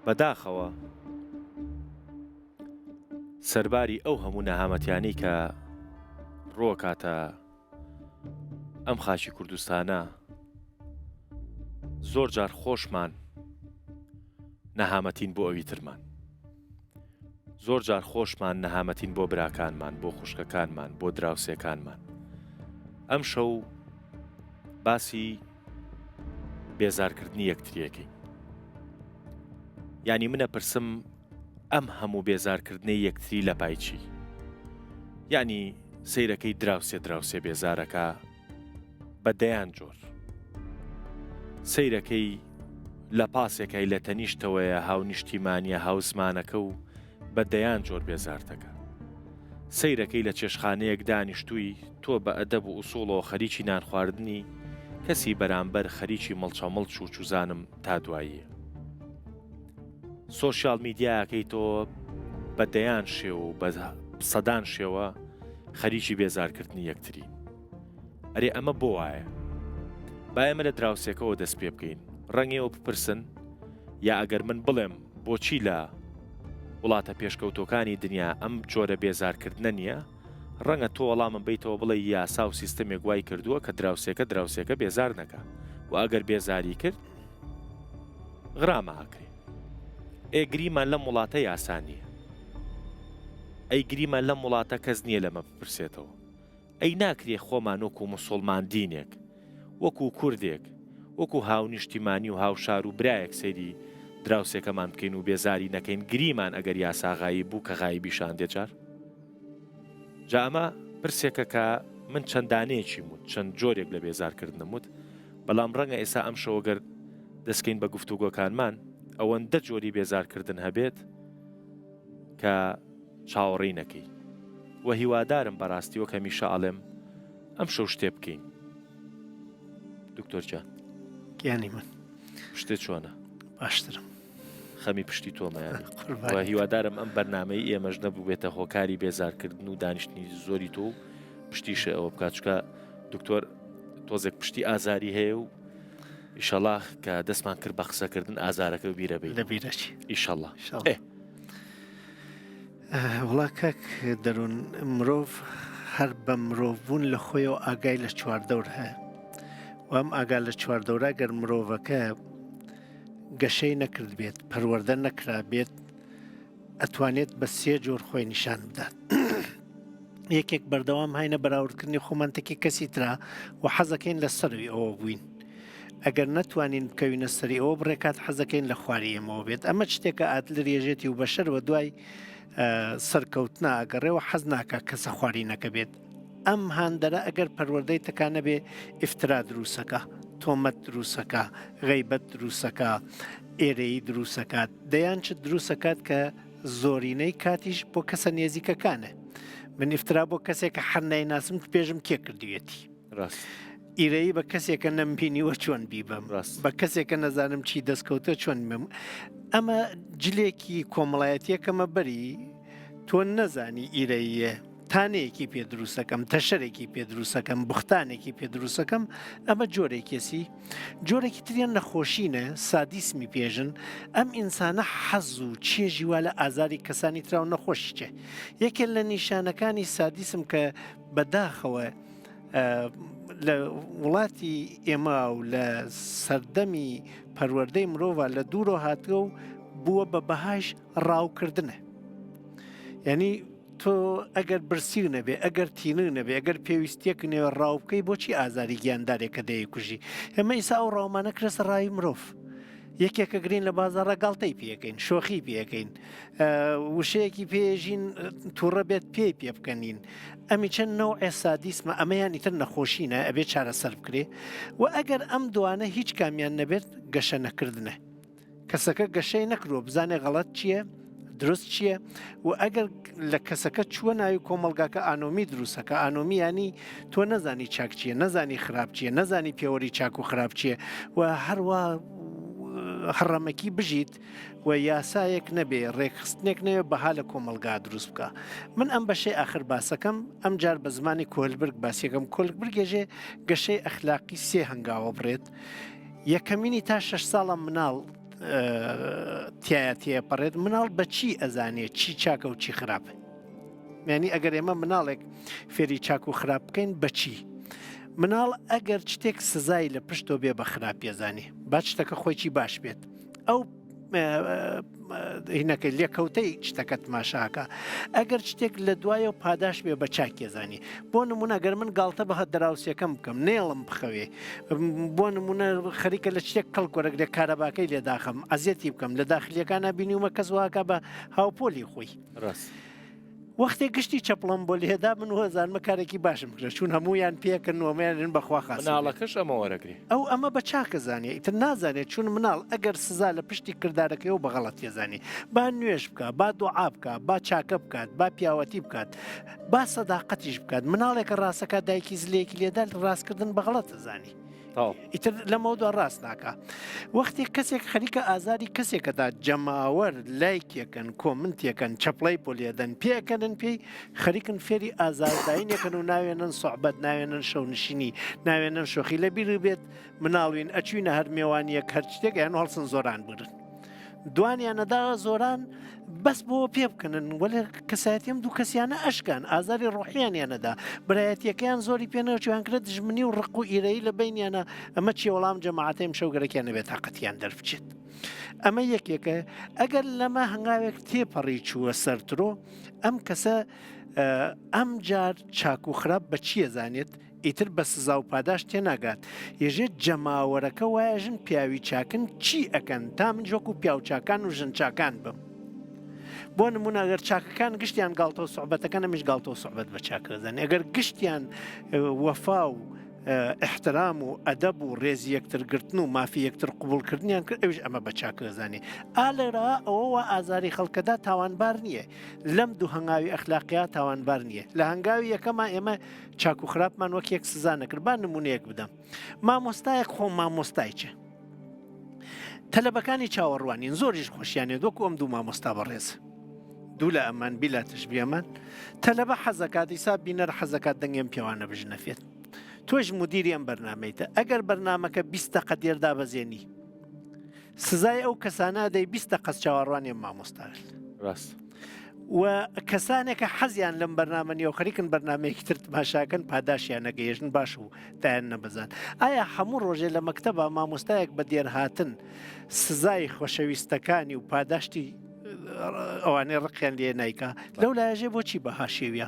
بەداخەوە سەرباری ئەو هەموو نەهامەتیانەی کە ڕۆکاتە ئەم خاکی کوردستانە زۆر جار خۆشمان نەهامەتین بۆ ئەوی ترمان زۆر جار خۆشمان نەهامەتین بۆ براکانمان بۆ خوشکەکانمان بۆ دراوسێکانمان ئەم شەو باسی بێزارکردنی یەکتریەکەین یانی منە پرسم ئەم هەموو بێزارکردنەی یەکتری لە پای چی؟ یانی سەیرەکەی دراوسێ دراوسێ بێزارەکە بە دەیان جۆر سەیرەکەی لە پاسێکای لە تەنیشتەوەیە هاونیشتیمانە هاوزمانەکە و بە دەیان جۆر بێزارتەکە سەیرەکەی لە چێشخانەیەک دانیشتووی تۆ بە ئەدەب و ئوسوڵەوە خەریکی نانخواردنی کەسی بەرامبەر خەریکی مڵچەمڵچ و چوزانم تا دواییە. سۆشیال میدیاکەی تۆ بە دەیان شێوە و بە سەدان شێوە خەریکی بێزارکردنی یەکتری ئەرێ ئەمە بۆ وایە با ئێمە لە دراوسێکەوە دەست پێ بکەین ڕەنگەوە بپرسن یا ئەگەر من بڵێم بۆچی لە وڵاتە پێشکەوتۆکانی دنیا ئەم جۆرە بێزارکردنە نییە ڕەنگە تۆ وەڵامم بیتەوە بڵێ یاسا و سیستمێک وای کردووە کە دراوسێکە دراوسێکە بێزار نەکا و ئەگەر بێزاری کرد غرامە ئەکرێ. ئێ گریمان لەم وڵاتە یاسا نییە. ئەی گریمان لەم وڵاتە کەس نییە لەمە بپرسێتەوە. ئەی ناکرێ خۆمان وەکو موسوڵمان دینێک، وەکو کوردێک، وەکو هاونیشتیمانی و هاوشار و برایەک سەیری دراوسێکەمان بکەین و بێزاری نەکەین گریمان ئەگەر یاسا غایب بوو کە غایبیش هەندێ جار؟ جا ئەمە پرسێکە کە من چەند دانەیەکیم وت، چەند جۆرێک لە بێزارکردنم وت، بەڵام ڕەنگە ئێستا ئەمشەو گەر دەستکەین بە گفتوگۆکانمان ئەوەندە جۆری بێزارکردن هەبێت کە چاوەڕێی نەکەی و هیوادارم بەڕاستی وەک هەمیشە ئەڵێم ئەمشەو شتێ بکەین دکتۆر جان گیانی من شتێ چۆنە باشترم خەمی پشتی تۆمەیانی و هیوادارم ئەم بەرنمەی ئێمەش نەبوو بێتە هۆکاری بێزارکردن و دانیشتنی زۆری تۆ و پشتیشە ئەوە بکات چکە دکتۆر تۆزێک پشتی ئازاری هەیە و ئیشەڵا کە دەستمان کرد بە قسەکردن ئازارەکە بیرە بی لە بیرەچی ئیشەڵا وڵا کاک دەروون مرۆڤ هەر بە مرۆڤ بوون لە خۆیەوە ئاگای لە چواردەور هەیە وام ئاگا لە چواردەورا گەر مرۆڤەکە گەشەی نەکردبێت، پەروەردە نەکرابێت، ئەتوانێت بە سێ جۆر خۆی نیشان بدات. یەکێک بەردەوام هاینە بەراوردکردنی خۆمان تەکی کەسی ترا و حەزەکەین لە سەروی ئەوە بووین. ئەگەر نەتوانین بکەوینە سەری ئەوە بڕێکات حەزەکەین لە خواری ئێمەوە بێت ئەمە شتێکە ئادلر یەژێتی و بەشەر بە دوای سەرکەوتنا ئەگەڕێەوە حەز ناکە کەسە خوارینەکە بێت ئەم هاندەرە ئەگەر پەروەردەی تکا نەبێ ئیفترا دروسەکا، تۆمەت دروسەکا، غەیبەت دروسەکا، ئێرەیی دروسەکات، دەیان چت دروسەکات کە زۆرینەی کاتیش بۆ کەسە نێزیکەکانە. من ئیفترا بۆ کەسێک کە حەر نایناسم پێژم کێ کردویەتی. ڕاست. ئیرەیی بە کەسێکە نەمبینیوە چۆن بیبەم. ڕاست. بە کەسێکە نەزانم چی دەستکەوتە چۆن بم. ئەمە جلێکی کۆمەڵایەتیەکەمە بەری تۆ نەزانی ئیرەییە. تانەیەکی پێ دروستەکەم، تەشەرێکی پێ دروستەکەم، بوختانێکی پێ دروستەکەم، ئەمە جۆرێکیەسی. جۆرێکی تریان نەخۆشینە، سادیسمی پێژن، ئەم ئینسانە حەز و چێژی وا لە ئازاری کەسانی ترا و نەخۆشی چێ. یەکێ لە نیشانەکانی سادیسم کە بەداخەوە لە وڵاتی ئێمە و لە سەردەمی پەروەردەی مرۆڤ لە دوورەوە هاتووە و بووە بە بەهاش ڕاوکردنە. یعنی تۆ ئەگەر برسیو نەبێ، ئەگەر تینوو نەبێ، ئەگەر پێویستیەک نەوێ ڕاو بکەی بۆچی ئازاری گیاندارێکە دەیکوژی؟ ئێمە ئیسا ئەو ڕاومانە کرەسە ڕاوی مرۆڤ. یەکێکە گرین لە بازاڕە گاڵتەی پێەکەین، شۆخی پێەکەین، وشەیەکی پێژین تووڕە بێت پێی پێ بکەنین. ئەمی چەند نەوعێ سادیسمە ئەمەیان ئیتر نەخۆشینە ئەبێ چارەسەر بکرێ و ئەگەر ئەم دوانە هیچ کامیان نەبێت گەشە نەکردنە. کەسەکە گەشەی نەکردووە بزانێ غەڵەت چییە دروست چییە و ئەگەر لە کەسەکە چووە ناوی کۆمەلگاکە ئانۆمی دروستەکە ئانۆمی ینی تۆ نەزانی چاک چییە نەزانی خراپ چییە نەزانی پێوەری چاک و خراپ چییە و هەروە هەڕەمەکی بژیت و یاسایەک نەبێ ڕێکخستنێک نەوێ بەها لە کۆمەلگا دروست بکە من ئەم بەشەی ئاخر باسەکەم ئەم جار بە زمانی کۆلبرگ باسیەکەم کۆلبرگێژێ گەشەی ئەخلاقی سێ هەنگاوە بڕێت یەکەمینی تا شەش ساڵە مناڵ. تایە تێپەڕێت مناڵ بەچی ئەزانێت چی چاکە و چی خراپ یانی ئەگەر ئێمە مناڵێک فێری چاک و خراپ بکەین بەچی مناڵ ئەگەر شتێک سزای لە پشتۆ بێ بە خراپ پێزانێ با شتەکە خۆی باش بێت ئەو هینەکە لێکەوتەی شتەکە تماشاکە ئەگەر شتێک لە دوایە و پاداش بێ بە چاکێزانی بۆ نمونە گەر من گاڵتە بە دراوسەکەم بکەم نێڵم بخەوێ بۆ نمونە خەریکە لە شتێک کەڵک وەرەگرێ کارەباکەی لێداخم ئەزیەتی بکەم لە داخلیەکانە بینیومە کەس واکە بە هاوپۆلی خۆی ڕاست. وەختێ گشتی چەپڵەم بۆ لێدا من وەزانمە کارێکی باشم کرد چون هەموویان پێکەن و ئەمەیان بەخوا خاس مناڵەکەش ئەمە وەرەگرێ. ئەو ئەمە بە چاکە زانێ ئیتر نازانێ چون مناڵ ئەگەر سزا لە پشتی کردارەکەیەوە بە غەڵەتیە زانێ با نوێژ بکا با دوعا بکا با چاکە بکات با پیاوەتی بکات با سەداقەتیش بکات مناڵێکە ڕاستەکە دایکی زلەیەکی لێدا ڕاستکردن بە غەڵەتە زانی. ئیتر لەمەودوا ڕاست ناکا. وەختێک کەسێک خەریکە ئازاری کەسێکەدا جەماوەر لایکێکن کۆمنتێکەن چەپڵەی بۆ لێدەن پێکەنن پێی خەریکن فێری ئازارداینێکن و ناوێنن سوعبەت ناوێنن شەونشینی ناوێنن شۆخی لە بیر بێت مناڵوین ئەچوینە هەر مێوانیەک هەر شتێک یان هەڵسن زۆران برن. دوانیانەدا زۆران بەس بۆ پێ بکەنن وەلێ کەسایەتیم دوو کەسیانە ئەشکان ئازاری ڕۆحیانیانەدا برایەتیەکەیان زۆری پێ نەچویان کرد دژمنی و ڕق و ئیرەیی لە بینیانە ئەمە چی وەڵام جەماعەتەیم شەو گەرەکیان نەبێت تاقەتیان دەربچێت ئەمە یەکێکە ئەگەر لەمە هەنگاوێک تێپەڕی چووە سەرترۆ ئەم کەسە ئەم جار چاک و خراپ بە چیە زانێت ئیتر بە سزا و پاداشت تێناگات یەژێت جەماوەرەکە وایە ژن پیاوی چاکن چی ئەکەن تا منیش وەکو پیاو چاکان و ژن چاکان بم بۆ نمونە ئەگەر چاکەکان گشتیان گاڵتە و سوعبەتەکەن ئەمیش گاڵتە و سوعبەت بە چاکەزانێ ئەگەر گشتیان وەفا و احترام و ئەدەب و ڕێزی یەکترگرتن و مافی یەکتر قوبڵکردنیان کرد ئەوش ئەمە بە چاکەزانێ ئا لێرە ئەوە وا ئازاری خەڵکەدا تاوانبار نییە لەم دوو هەنگاوی ئەخلاقیا تاوانبار نییە لە هەنگاوی یەکەما ئێمە چاک و خراپمان وەک یەک سزا نەکرد با نمونەیەک بدەم مامۆستایەک خۆ مامۆستای چ تەلەبەکانی چاوەڕوانین زۆریش خۆشیانێت وەکو ئەم دوو مامۆستا بەڕێز دوو لە ئەمان بیلا تشبیەمان تەلەبە حەزەکات ئیسا بینەر حەزەکات دەنگێم پێوانە بژنەفێت تۆش مدیری ئەم بەرنمەیتە ئەگەر بەرنمەکە 20 دقە دێردا بەزێنی سزای ئەو کەسانە دەی 20 دقە چاوەڕوانیم مامۆستال ڕاست و کەسانێک کە حەزیان لەم بەرنامە نیە و خەریکن بەرنامەیەکی تر تماشاکەن پاداشیان نەگەیشن باش و دایان نەبەزان ئایا هەموو ڕۆژێ لە مەکتەبە مامۆستایەک بە دێرهاتن سزای خۆشەویستەکانی و پاداشتی ئەوانەی ڕقیان لێ نایکا لەو لایەژێ بۆچی بەها شێویە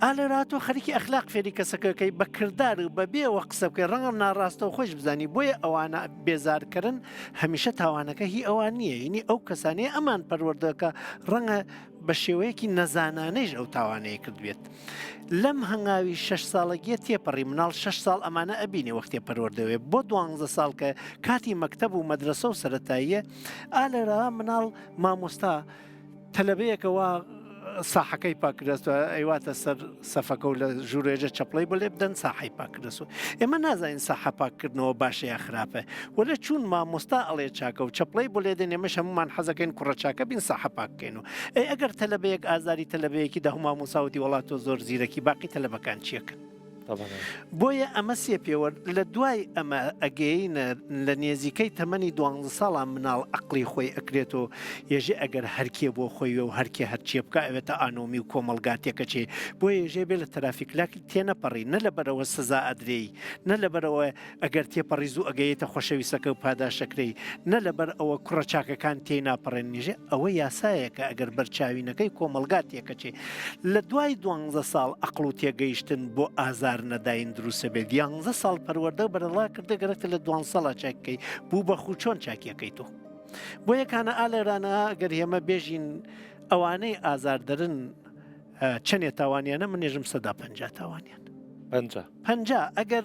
ئا لێرە تۆ خەریکی ئەخلاق فێری کەسەکەکەی بە کردار و بە بێوە قسە بکەی ڕەنگە ناڕاستەوە خۆش بزانی بۆیە ئەوانە بێزارکەرن هەمیشە تاوانەکە هی ئەوان نییە ینی ئەو کەسانەیە ئەمان پەروەردەکە ڕەنگە بە شێوەیەکی نەزانانەیش ئەو تاوانەیە کردبێت لەم هەنگاوی شش ساڵەگیە تێپەڕی مناڵ شش ساڵ ئەمانە ئەبینێ وەختێ پەروەردەوێ بۆ دوانزە ساڵ کە کاتی مەکتەب و مەدرسە و سەتاییە ئا لێرە مناڵ مامۆستا تەلەبەیەکە وا ساحەکەی پاکردەوە ئەیواتە سەر سەفەکە و لە ژوورێژە چەپڵەی بۆ لێ بدەن ساحەی پاکردەسەوە ئێمە نازانین ساحە پاکردنەوە باشە یا خراپە وەلێ چوون مامۆستا ئەڵێ چاکە و چەپڵەی بۆ لێدەن ئێمەش هەمومان حەزەکەین کوڕە چاکە بین ساحە پاککەین و ئەی ئەگەر تەلەبەیەک ئازاری تەلەبەیەکی دە مامۆساوتی وڵات تۆ زۆر زیرەکی باقی تەلەبەکان چیەکەن بۆیە ئەمە سێ پێوەر لە دوای ئەمە ئەگەینە لە نێزیکەی تەمەنی دوانزە ساڵان مناڵ ئەقڵی خۆی ئەکرێتەوە یەژێ ئەگەر هەرکێ بۆ خۆی و هەرکێ هەرچێ بکا ئەوێتە ئانۆمی و کۆمەڵگا تێکەچێ بۆیە یەژێ بێ لە تەرافیکلاک تێنەپەڕی نە لەبەرئەوە سزا ئەدرێی نە لەبەرئەوە ئەگەر تێپەڕی زوو ئەگەیەتە خۆشەویستەکە و پاداشەکرێی نە لەبەر ئەوە کوڕە چاکەکان تێی ناپەڕێن نیژێ ئەوە یاسایەکە ئەگەر بەرچاوی نەکەی کۆمەڵگا تێکەچێ لە دوای دوانزە ساڵ ئەقڵ و تێگەیشتن بۆ ئازار نەداین دروسە بێت یانزە ساڵ پەروەردە بەرەڵا کردە گەرەکتە لە دوان ساڵا چاکەکەی بوو بە خوو چۆن چاکیەکەی تۆ بۆ یەکانە ئالێرانە ئەگەر هێمە بێژین ئەوانەی ئازاردەرن چەنێ تاوانیانە منێژم سەدا 50 تاوانیان 50 ئەگەر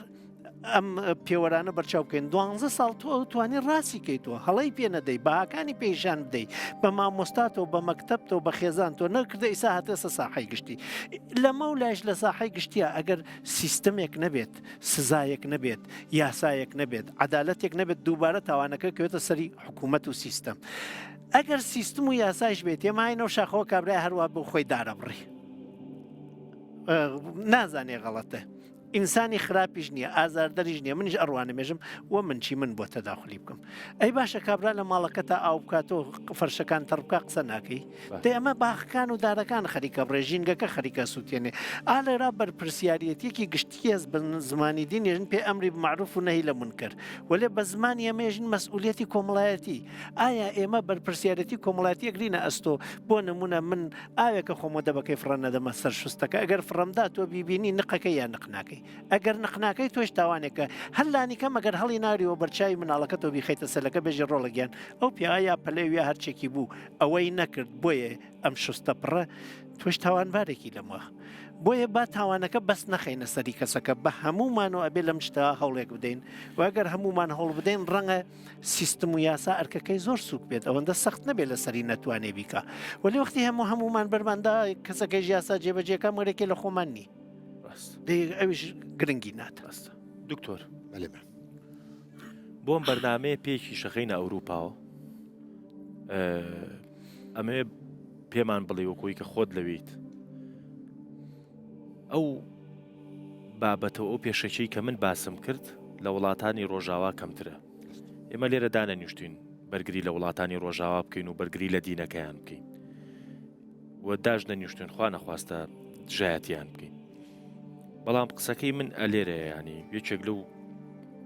ئەم پێوەرانە بەرچاو بکەین دوانزە ساڵ تۆ ئەو توانی ڕاستی کەیتەوە هەڵەی پێ نەدەی بەهاکانی پێیشان بدەی بە مامۆستاتەوە بە مەکتەبتەوە بە خێزان تۆ نەکردە ئیسا هاتێسە ساحەی گشتی لەمە و لایش لە ساحەی گشتیە ئەگەر سیستمێک نەبێت سزایەک نەبێت یاسایەک نەبێت عدالەتێک نەبێت دووبارە تاوانەکە کەوێتە سەری حکوومەت و سیستەم ئەگەر سیستم و یاسایش بێت ئێماینەوە شاخەوە کابرای هەروە بۆ خۆی دارەبڕی نازانێ غەڵەتە. ئینسانی خراپیش نییە ئازاردەریش نییە منیش ئەڕوانم ێژم وە من چی من بۆ تەداخلی بکەم ئەی باشە کابرا لە ماڵەکەتا ئاو بکاتۆ فەرشەکان تەڕ بکا قسە ناکەی دەی ئەمە باخەکان و دارەکان خەریکە بڕێ ژینگەکە خەریکە سووتێنێ ئا لێرا بەرپرسیاریەتیەکی گشتی هەست بە زمانی دین ێژن پێ ئەمری بمعروف و نەهی لە مونکەر وەلێ بە زمانی ئەمە ێژن مەسئولیەتی کۆمەڵایەتی ئایا ئێمە بەرپرسیارەتی کۆمەڵایەتی ئەگرینە ئەستۆ بۆ نمونە من ئاوێکە خۆمەوە دەبەکەی فڕە نەدەمە سەر شوستەکە ئەگەر فڕەمدا تۆ بیبینی نقەکەی یا نق ناکەی ئەگەر نق ناکەی تۆش تاوانێکە هەر لانیکەم ئەگەر هەڵی ناریەوە بەرچاوی مناڵەکە تۆ بیخەیتە سەلەکە بێژی ڕۆڵە گیان ئەو پیاوە یا پەلەی یا هەرچێکی بوو ئەوەی نەکرد بۆیە ئەم شوستە پڕە تۆش تاوانبارێکی لەمە بۆیە با تاوانەکە بەس نەخەینە سەری کەسەکە بە هەموومان و ئەبێ لەم شتە هەوڵێک بدەین و ئەگەر هەموومان هەوڵ بدەین ڕەنگە سیستم و یاسا ئەرکەکەی زۆر سوک بێت ئەوەندە سەخت نەبێت لەسەری نەتوانێ بیکا وەلی وەختی هەموو هەموومان بەرماندا کەسەکەیش یاسا جێبەجێکا مەرێکێ لە خۆمان نی ڕاست دەی ئەویش گرنگی نادا. ڕاستە دکتۆر. بەلێ برام. بۆم بەرنامەیە پێکی شەخەینە ئەوروپاوە ئەمەوێ پێمان بڵێ وەکۆی کە خۆت لەویت ئەو بابەتە و ئەو پێشەکیەی کە من باسم کرد لە وڵاتانی ڕۆژاوا کەمترە. ئێمە لێرە دانەنیشتوین بەرگری لە وڵاتانی ڕۆژاوا بکەین و بەرگری لە دینەکەیان بکەین و داش نەنیشتوین خوا نەخواستە دژایەتیان بکەین. بەڵام قسەکەی من ئەلێرە ینی یەکێک لەو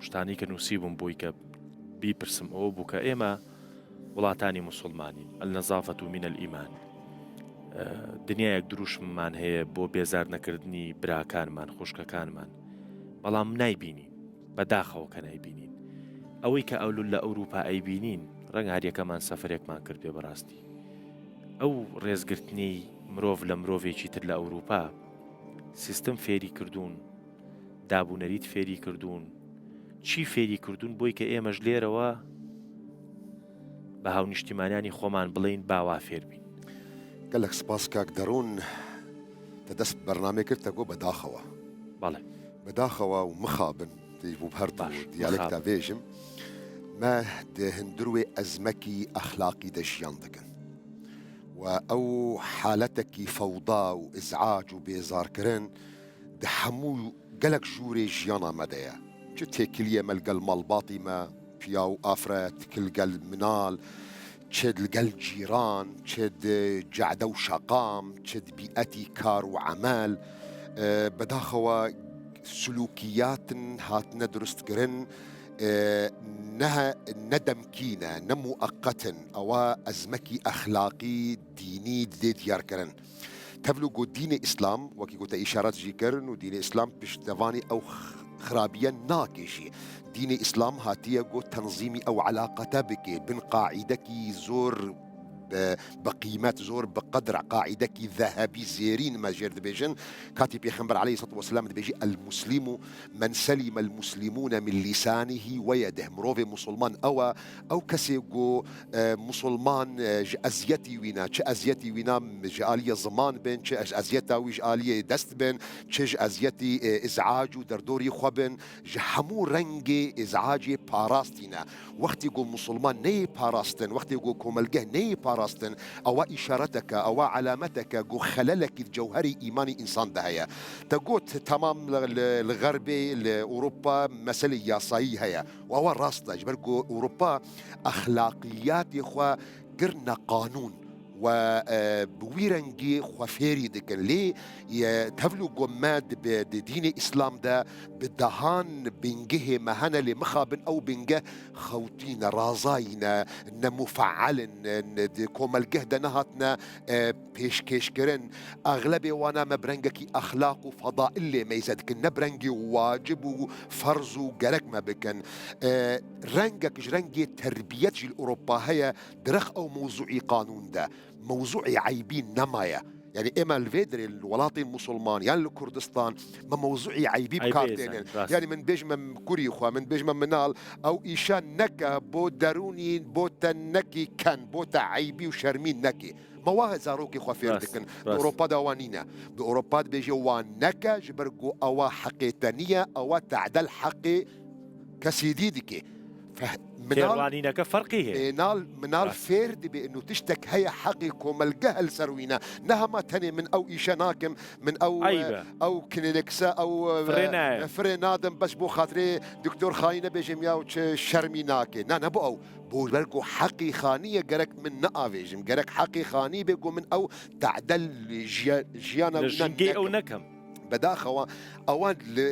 شتانی کە نووسی بووم بۆی کە بیپرسم ئەوە بوو کە ئێمە وڵاتانی موسوڵمانین، النظافە من الایمان، دنیایەک دروشممان هەیە بۆ بێزار نەکردنی براکانمان خوشکەکانمان بەڵام نایبینین بەداخەوە کە نایبینین ئەوەی کە ئەولول لە ئەوروپا ئەیبینین ڕەنگ هەریەکەمان سەفرێکمان کرد بێ بەڕاستی ئەو ڕێزگرتنی مرۆڤ لە مرۆڤێکی تر لە ئەوروپا سیستم فێری کردوون دابونەریت فێری کردوون چی فێری کردوون بۆی کە ئێمەش لێرەوە بە هاونیشتیمانیانی خۆمان بڵێین با وا فێر بین. گەلەک سپاس کاک دەروون تە دەست بەرنامەی کرد تە گۆ بە داخەوە. بەڵێ. بە داخەوە و مخابن تێ بوو هەر باش دوو دیالێکتا مخابن. ڤێژم مە دێ هندروێ ئەزمەکی ئەخلاقی دە ژیان دکن و ئەو حالەتەکی فەودا و ئیزعاج و بێزارکرن دە هەموو گەلەک ژوورێ ژیانا مە دەیە چ تێکلیە مە لگەل ماڵباتی مە پیاو ئافرەت ک لگەل منال چ لگەل جیران چ د جەعدە و شەقام چ د بیئەتی کار و عەمەل بەداخەوە سلوکیاتن هاتنە دروست کرن نە نە دەمکینە نە موئەقەتن ئەوە ئەزمەکی ئەخلاقی دینی دێ دیار کرن. تەڤل و گۆت دینێ ئیسلام وەکی گۆتە ئیشارەت ژی کرن و دینێ ئیسلام پشتەڤانی ئەو خرابیە ناکێ ژی. دینێ ئیسلام هاتیە گۆ تەنزیمی ئەو عەلاقەتە بکێ بن قاعیدەکی زۆر بە قیمەت زۆر بە قەدر قاعیدەکی ذەهەبی زێرین مە ژێر دبێژن کاتی پێخەمبەر عەلەیهی سڵات وەسلام دبێژی المسلم من سلم المسلمون من لسانه ویده مرۆڤێ موسڵمان ئەوە ئەو کەسێ گۆ موسڵمان ژ ئەزیەتی وینا چ ئەزیەتی وینا ژ ئالیە زمان بن چ ژ ئەزیەتا وی ژ ئالیێ دەست بن چ ژ ئەزیەتی ئزعاج و دەردۆری خوە بن ژ هەموو رەنگێ ئزعاجێ پاراستینە وەختی گۆ موسڵمان نەیێ پاراستن وەختێ گۆ کۆمەلگەه نەیێ پاراستن ئەوە ئیشارەتەکە ئەوە عەلامەتەکە گۆ خەلەلەکی جەوهەری ئیمانی ئینسان دە هەیە تە گۆت تەمام لە غەربێ لە ئوروپا مەسەلەی یاسایی هەیە و ئەوە ڕاستە ژبەر گۆ ئوروپا ئەخلاقیاتی خوە کرنە قانون و ب وی رەنگی خوە فێری دکن لێ تەڤل و گۆ مە د دینێ ئیسلام دە ب دەهان بنگهێ مە هەنە لێ مخابن ئەو بنگە خەوتینە ڕازاینە نە موفەعەلن د کۆمەلگەه دە نەهاتنە پێشکێشکرن ئەغلەبێ وانە مە برەنگەکی ئەخلاق و فەدائل لێ مەیزە دکن نە برەنگێ واجب و فەرز و گەرەک مە بکن رەنگەک ژ رەنگێ تەربیەت ژ ئوروپا هەیە درەخ ئەو مەوزوعی قانون دە مەوزوعی عەیبی نەمایە یانی ئێمە لڤێ درێ وڵاتی موسڵمان یان لە کوردستان مە مەوزوعی عەیبی بکار تێنن یانی من بێژمە کوری خوا من بێژمە مناڵ ئەو ئیشە نەکە بۆ دەرونی بۆ تە نەکی کەن بۆ تە عەیبی و شەرمی نەکی مە وا زارۆکی خوا فێر دکن دە ئۆرۆپا دا وا نینە دە ئۆرۆپا دبێژێ وا نەکە ژ بەر گۆ ئەوە حەقێ تە نییە ئەوە تەعدەل حەقێ کەسی دی دکێ. تێڕوانینەکە فەرقی هەیە. منال منال فێر دبێ ئنو تشتەک هەیە حەقی کۆمەلگە هەل سەر وینە نە هەما تەنێ من ئەو ئیشە ناکەم من ئەو عەیبە. ئەو کنێنکسە ئەو فرێ نایەم. فرێ نادەم بەس بۆ خاترێ دکتۆر خانی نەبێژم یاو چ شەرمی ناکێ نا نە بۆ ئەو بۆ بەر گۆ حەقی خانیە گەرەک من نەئاڤێژم گەرەک حەقی خانی بێ گۆ من ئەو تەعدەل ژیانە لە ژینگەی ئەو نەکەم. بەداخەوە ئەوان لە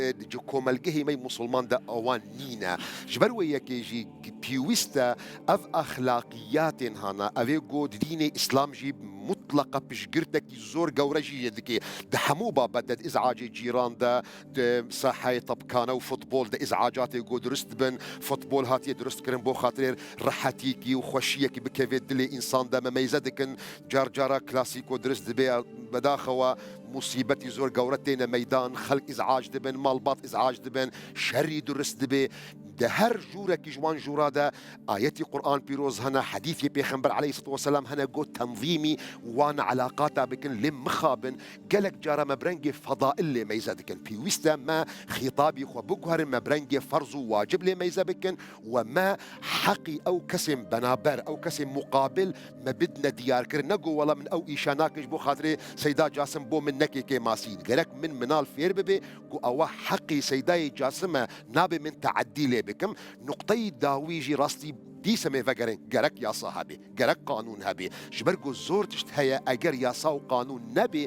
کۆمەلگەهی مەی موسڵماندا ئەوان نینە ژبەر وێ یەکێ ژی پیویستە ئەڤ ئەخلاقیاتێن هانا ئەوێ گۆ دینێ ئیسلام ژی موتڵەقە پشگرتەکی زۆر گەورە ژی یە دکێ دە هەموو بابەت دە ئیزعاجێ جیران دە دە ساحەێ تەپکانە و فوتبۆل دە ئیزعاجاتێ گۆ دروست بن فوتبۆل هاتیە دروست کرن بۆ خاترێ ڕەحەتیکی و خوەشیەکی بکەڤێ دلێ ئینسان دە مە مەیزە دکن جار جارا کلاسیکۆ درست دبێ بەداخەوە موسیبەتی زۆر گەورە تێنە مەیدان، خەلک ئیزعاج دبن، ماڵبات ئیزعاج دبن، شەری دورست دبێ، دە هەر ژوورەکیش وان ژوورا دە ئایەتی قورئان پیرۆز هەنە، حەدیثی پێخەمبەر علیە سڵات وسلام هەنە گۆ تەنظیمی وان عەلاقاتا بکن، لێ مخابن گەلەک جارا مە برەنگێ فەضائل لێ مەیزە دکن، پیویستە مە خیتابی خوە بگوهرن مە برەنگێ فەرز و واجب لێ مەیزە بکن و مە حەقی ئەو کەسێن بەنابەر ئەو کەسێن موقابل مە بدنە دیار کرد نەگۆ وەڵا من ئەو ئیشە ناکەش بۆ خاترێ سەیدا جاسم بۆ من نەکێ کێ ماسی گەرەک من مناڵ فێر ببێ گو ئەوە حەقی سەیدای جاسمە نابێ من تەعەدی لێ بکم نوقتەی داوی ژی ڕاستی دیسە مێ ڤەگەرێن گەرەک یاسا هەبێ گەرەک قانون هەبێ ژبەر گو زۆر تشت هەیە ئەگەر یاسا و قانون نەبێ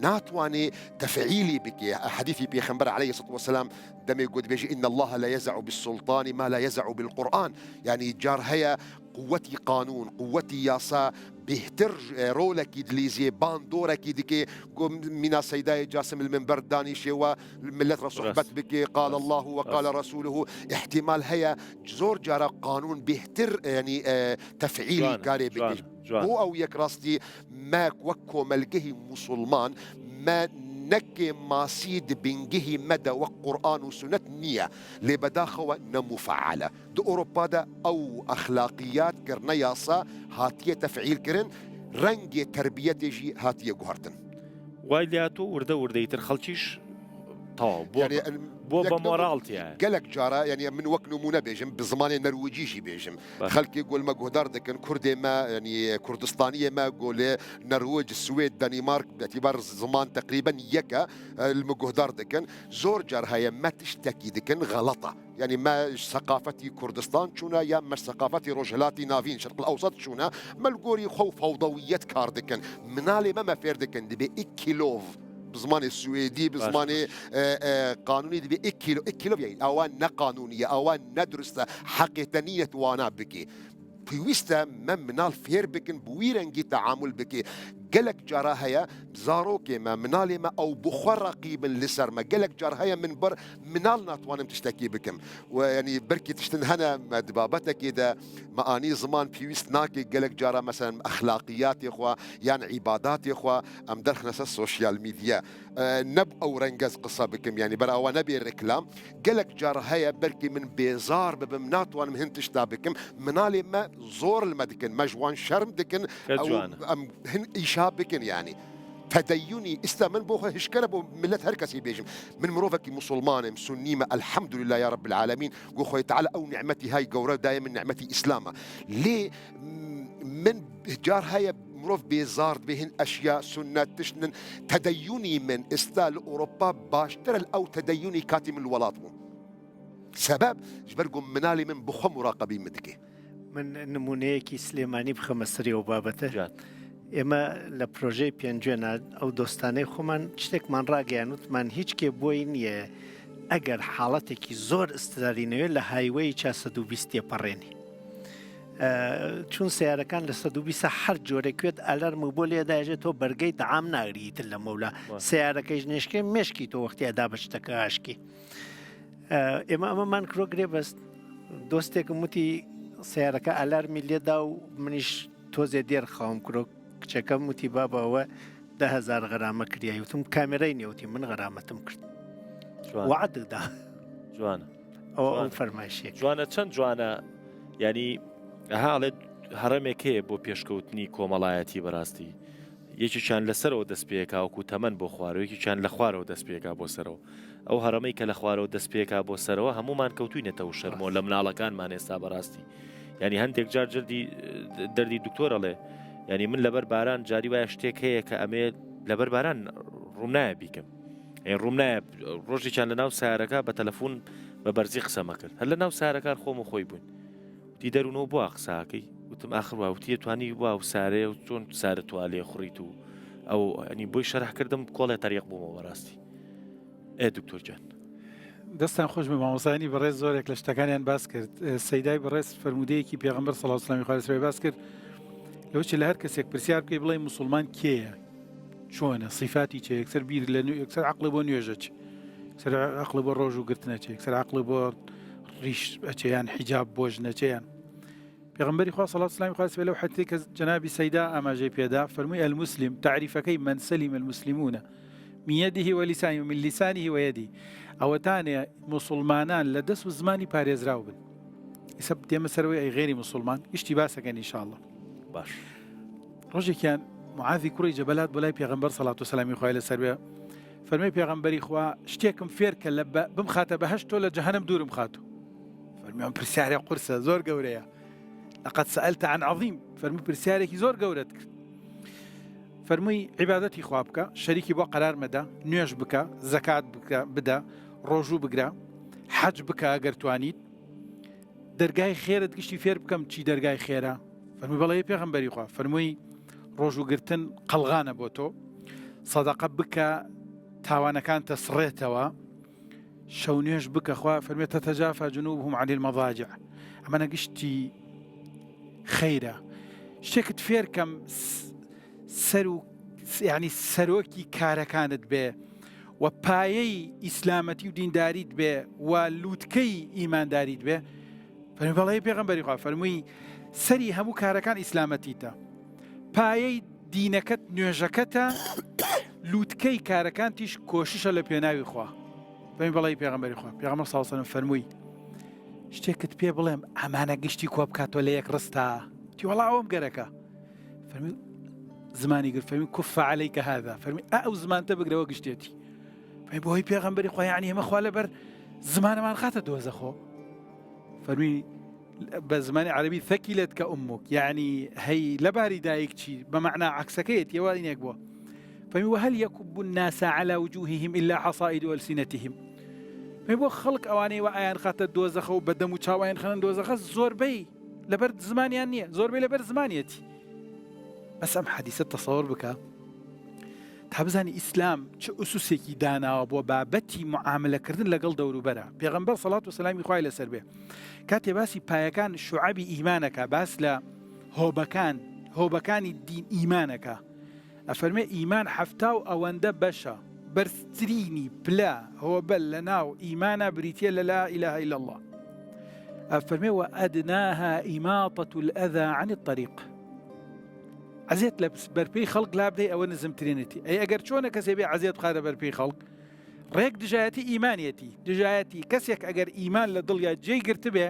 ناتوانێ تەفعیلی بکێ حەدیثی پێخەمبەر علیه الصلاة والسلام دەمێ گو دبێژی ان الله لا یزع بالسلطان ما لا یزع بالقرآن یعنی جار هەیە قوتی قانون، قوتی یاسا بێهتر رۆلەکی دلیزێ، باندۆرەکی دکێ، گۆ مینا سەیدای جاسم المنبەر دانیشێ و ملت ڕە سوحبەت بکێ، قال اللە و قال رسوله، ئیحتیمال هەیە زۆر جارا قانون بێهتر یانی تەفعیلی کارێ بکێ. بۆ ئەو یەک ڕاستی مە وەک کۆمەلگهی موسوڵمان مە نەکێ ماسی دبینگهی مەدە وەک قورئان و سونەت نییە، لێ بەداخەوە نە موفەعەلە. Di Ewropa de ew exlaqiyat kirine yasa hatiye tef'îl kirin, rengê terbiyetê jî hatiye guhertin. وای لێهاتوو وردە وردە ئیتر خەڵکیش تەواو بووە یعنی بە بووە یەک بە نمو- مۆراڵ تیایە. gelek cara yani min wek numune bêjim bi zimanê Nerwicî jî bêjim Baş. xelkê gol me guhdar dikin Kurdê me yani Kurdistaniyê me golê Nerwic, Swêd, Danîmark îtîbar ziman teqrîben yek e li me guhdar dikin zor car heye me tiştekî dikin xelata Yanî me ji seqafetî Kurdistan çûne ya me ji seqafetî Rojhilatî Navîn, Şerqil Ewsat çûne, me li gorî xwe û fewdewiyet kar dikin. Minalê me me fêr dikin dibê îkkîlov bi zimanê Swêdî, bi zimanê qanûnî dibê îkkîlov, îkkîlov yanî ewa ne qanûnî ye, ewa ne dirust e, heqê te nîne tu wana bikî. Pêwîst e me minal fêr bikin bi wî rengî teamul bikê. Gelek cara heye zarokê me, minalê me ew bi xwe reqîb in li ser me. Gelek car heye min ber minal natwanim tiştekî bikim. We yanî belkî tiştin hene me di babetekê de me anî ziman pêwîst nake gelek cara meselen exlaqiyatê xwe yan îbadatê xwe em derxine ser sosyal medya. Ne bi ew reng ez qise bikim yanî ber awa nebê reklam. Gelek car heye belkî min bêzar bibim natwanim hin tişta bikim. Minalê me zor li me dikin, me ji wan şerm dikin ew em hin îşa bikin yanî. Tedeyyunî îsta min bo xwe hişkere bo millet her kesî bêjim. Min mirovekî musulman im, sunnî me elhemdulillah ya Rebbil alemîn ku Xwedê Teala ew nîmetî hay gewre daye min nîmetî îslam e. Lê min car heye Mirov bêzar dibe hin eşya, sunnet, tişt nin. Tedeyyunî min êsta li Ewropa baştir e li ew tedeyyunî katî min li welat bû. Sebeb ji ber ku minalê min bi xwe muraqebî min dike. من نمونەیەکی سلێمانی بخەمە سەری ئەو بابەتە. ئێمە لە پرۆژەی پێنجوێنا ئەو دۆستانەی خۆمان شتێکمان ڕاگەیان وتمان هیچ کێ بۆی نییە ئەگەر حاڵەتێکی زۆر ئستراری نەوێت لە highway ی 420 تێپەڕێنی. چون سیارەکان لە 120 هەر جۆرێک کوێت alarm و بۆ لێداژێت تۆ بەرگەی دەعام ناگری تر لە مەولا سیارەکەیش نێشکێ مێشکی تۆ وەختی ئەدا بە شتەکە ئاشکی ئێمە ئەمەمان کرۆ گرێ بەست دۆستێکم وتی سیارەکە alarm ی لێدا و منیش تۆزێ دێر خاوم کرۆ کچەکەم وتی بابا ئەوە دههزار غەرامە کریای وتم کامێرای نێوتی من غەرامەتم کرد وعددا جوانە ئەوە ئەو فەرمایشێک جوانە چەند جوانە ینی ئەها ئەڵێت هەڕەمێک هەیە بۆ پێشکەوتنی کۆمەڵایەتی بەڕاستی. یەکێکیان لە سەرەوە دەست پێکا وەکو تەمەن بۆ خوارەوە یەکێکیان لە خوارەوە دەست پێکا بۆ سەرەوە ئەو هەڕەمەی کە لە خوارەوە دەست پێکا بۆ سەرەوە هەمومان کەوتوینەتەوە شەرمەوە لە مناڵەکانمان ئێستا بەڕاستی یعنی هەندێک جار جردی دەردی دکتۆر ئەڵێ یعنی من لەبەر باران جاری وایە شتێک هەیە کە ئەمێ لەبەر باران ڕووم نایە بیکەم ڕووم نایە ڕۆژێکیان لە ناو سارەکە بە تەلەفۆن بە بەرزی قسەمە کرد هەر لە ناو سارەکان خۆم و خۆی بوون وتی دەروونەوە بۆ قساکەی وتم ئاخر وا وتی توانی وا و سارەیە و چۆن سارە توالێ خوڕیت و ئەو ئەنی بۆی شەرح کردم کۆڵێ تەریق بوومەوە بەڕاستی ئێ دکتۆر گیان. دەستان خۆش بێ مامۆستایانی بەڕێز زۆرێک لە شتەکانیان باس کرد سەیدای بەڕێز فەرموودەیەکی پێغەمبەر صلی الله علیه و سلم باس کرد لەوچ لە هەر کەسێک پرسیار بکەی بڵێ مسلمان کێیە چۆنە صفاتی چێ یەکسەر بیر لە یەکسەر عقلی بۆ نوێژە چ سەر عقلی بۆ ڕۆژ و گرتنە چێ یەکسەر عقلی بۆ ڕیش ئەچێیان حیجاب بۆ ژنەچێیان پێغەمبەری خوا صلوات سلامی خوای لەسەر لەو حەدیثەی کە جەنابی سەیدا ئاماژەی پێدا فەرمووی المسلم تەعریفەکەی من سلم المسلمون من يده ولسانه من لسانه ويده ئەوەتانێ موسڵمانان لە دەست و زمانی پارێزراو بن ئیسە دێمە سەرەوەی ئەی غێری موسڵمان گشتی باسەکەن ئینشاءاللە باش ڕۆژێکیان معاذی کوڕی جەبەلات بۆ لای پێغەمبەر سەڵات و سەلامی خوای لەسەر بێ فەرمی پێغەمبەری خوا شتێکم فێر کە لە بمخاتە بەهەشت تۆ لە جەهەنم دوورم خاتوو فەرمی ئەم پرسیارە قورسە زۆر گەورەیە لقد سألت عن عظیم فەرمی پرسیارێکی زۆر گەورەت کرد فەرمووی عیبادەتی خوا بکە شەریکی بۆ قەرار مەدە نوێژ بکە زەکات بکە بدە ڕۆژوو بگرە حەج بکە ئەگەر توانیت دەرگای خێرت گشتی فێر بکەم چی دەرگای خێرە فەرمی بەڵێ پێغەمبەری خوا فەرمووی ڕۆژووگرتن قەڵغانە بۆ تۆ سەدەقە بکە تاوانەکان تەسڕێتەوە شەو نوێژ بکە خوا فەرمێ تتجافى جنوبهم عن المضاجع ئەمەە گشتی خەیرە شتێکت فێرکەم سەر و ینی سەرۆکی کارەکانت بێ و پایەی ئیسلامەتی و دینداریت بێ و لووتکەی ئیمانداریت بێ فەرمی بەڵێ پێغەمبەری خوا فەرمووی سەری هەموو کارەکان ئیسلامەتیتە پایەی دینەکەت نوێژەکەتە لووتکەی کارەکانتیش کۆششە لە پێناوی خوا فەرمی بەڵی پێغەمبەری خوا پێغەمبەر صلی الله علیه و سلم فەرمووی شتێکت پێ بڵێم ئەمانە گشتی کۆ بکاتەوە لە یەک ڕستا تی وەڵا ئەوم گەرەکە فەرمی زمانی گرت فەرمی كف عليك هذا فەرمی ئا ئەو زمانتە بگرەوە گشتێتی فەرمی بۆی پێغەمبەری خوا یعنی ئێمە خوا لەبەر زمانەمان خاتە دۆزەخۆ فەرمی بە زمانی عەرەبی ثکلتک امک یعنی هەی لەباری دایک چی بە مەعنا عەکسەکەیەتی ئەوە ئینێک بووە فەرمی وهل يكب الناس على وجوههم إلا حصائد ألسنتهم فەرمی بۆ خەڵک ئەوانەی وە ئایان خاتە دۆزەخە و بە دەم و چاویان خەنن دۆزەخە زۆربەی لەبەر زمانیان نییە زۆربەی لەبەر زمانیەتی بەس ئەم حەدیسە تەسەوەر بکە تا بزانی ئیسلام چ ئوسوسێکی داناوە بۆ بابەتی معاملەکردن لەگەڵ دەوروبەرە پێغەمبەر سەڵات و سەلامی خوای لەسەر بێ کاتێ باسی پایەکان شوعەبی ئیمانەکە باس لە هۆبەکان هۆبەکانی دین ئیمانەکە ئەفەرمێ ئیمان حەفتا و ئەوەندە بەشە بەرزترینی پلە هۆبە لە ناو ئیمانە بریتە لە لا إله إلا الله ئەفەرمێ وأدناها إماطة الأذى عن الطريق عەزێت لە بەرپێی خەڵک لابدەی ئەوە نزمترینێتی ئەی ئەگەر چۆنە کەسێ بێ عەزێت بخاتە بەرپێی خەڵک ڕێک دژایەتی ئیمانەتی دژایەتی کەسێک ئەگەر ئیمان لە دڵیا جێی گرتبێ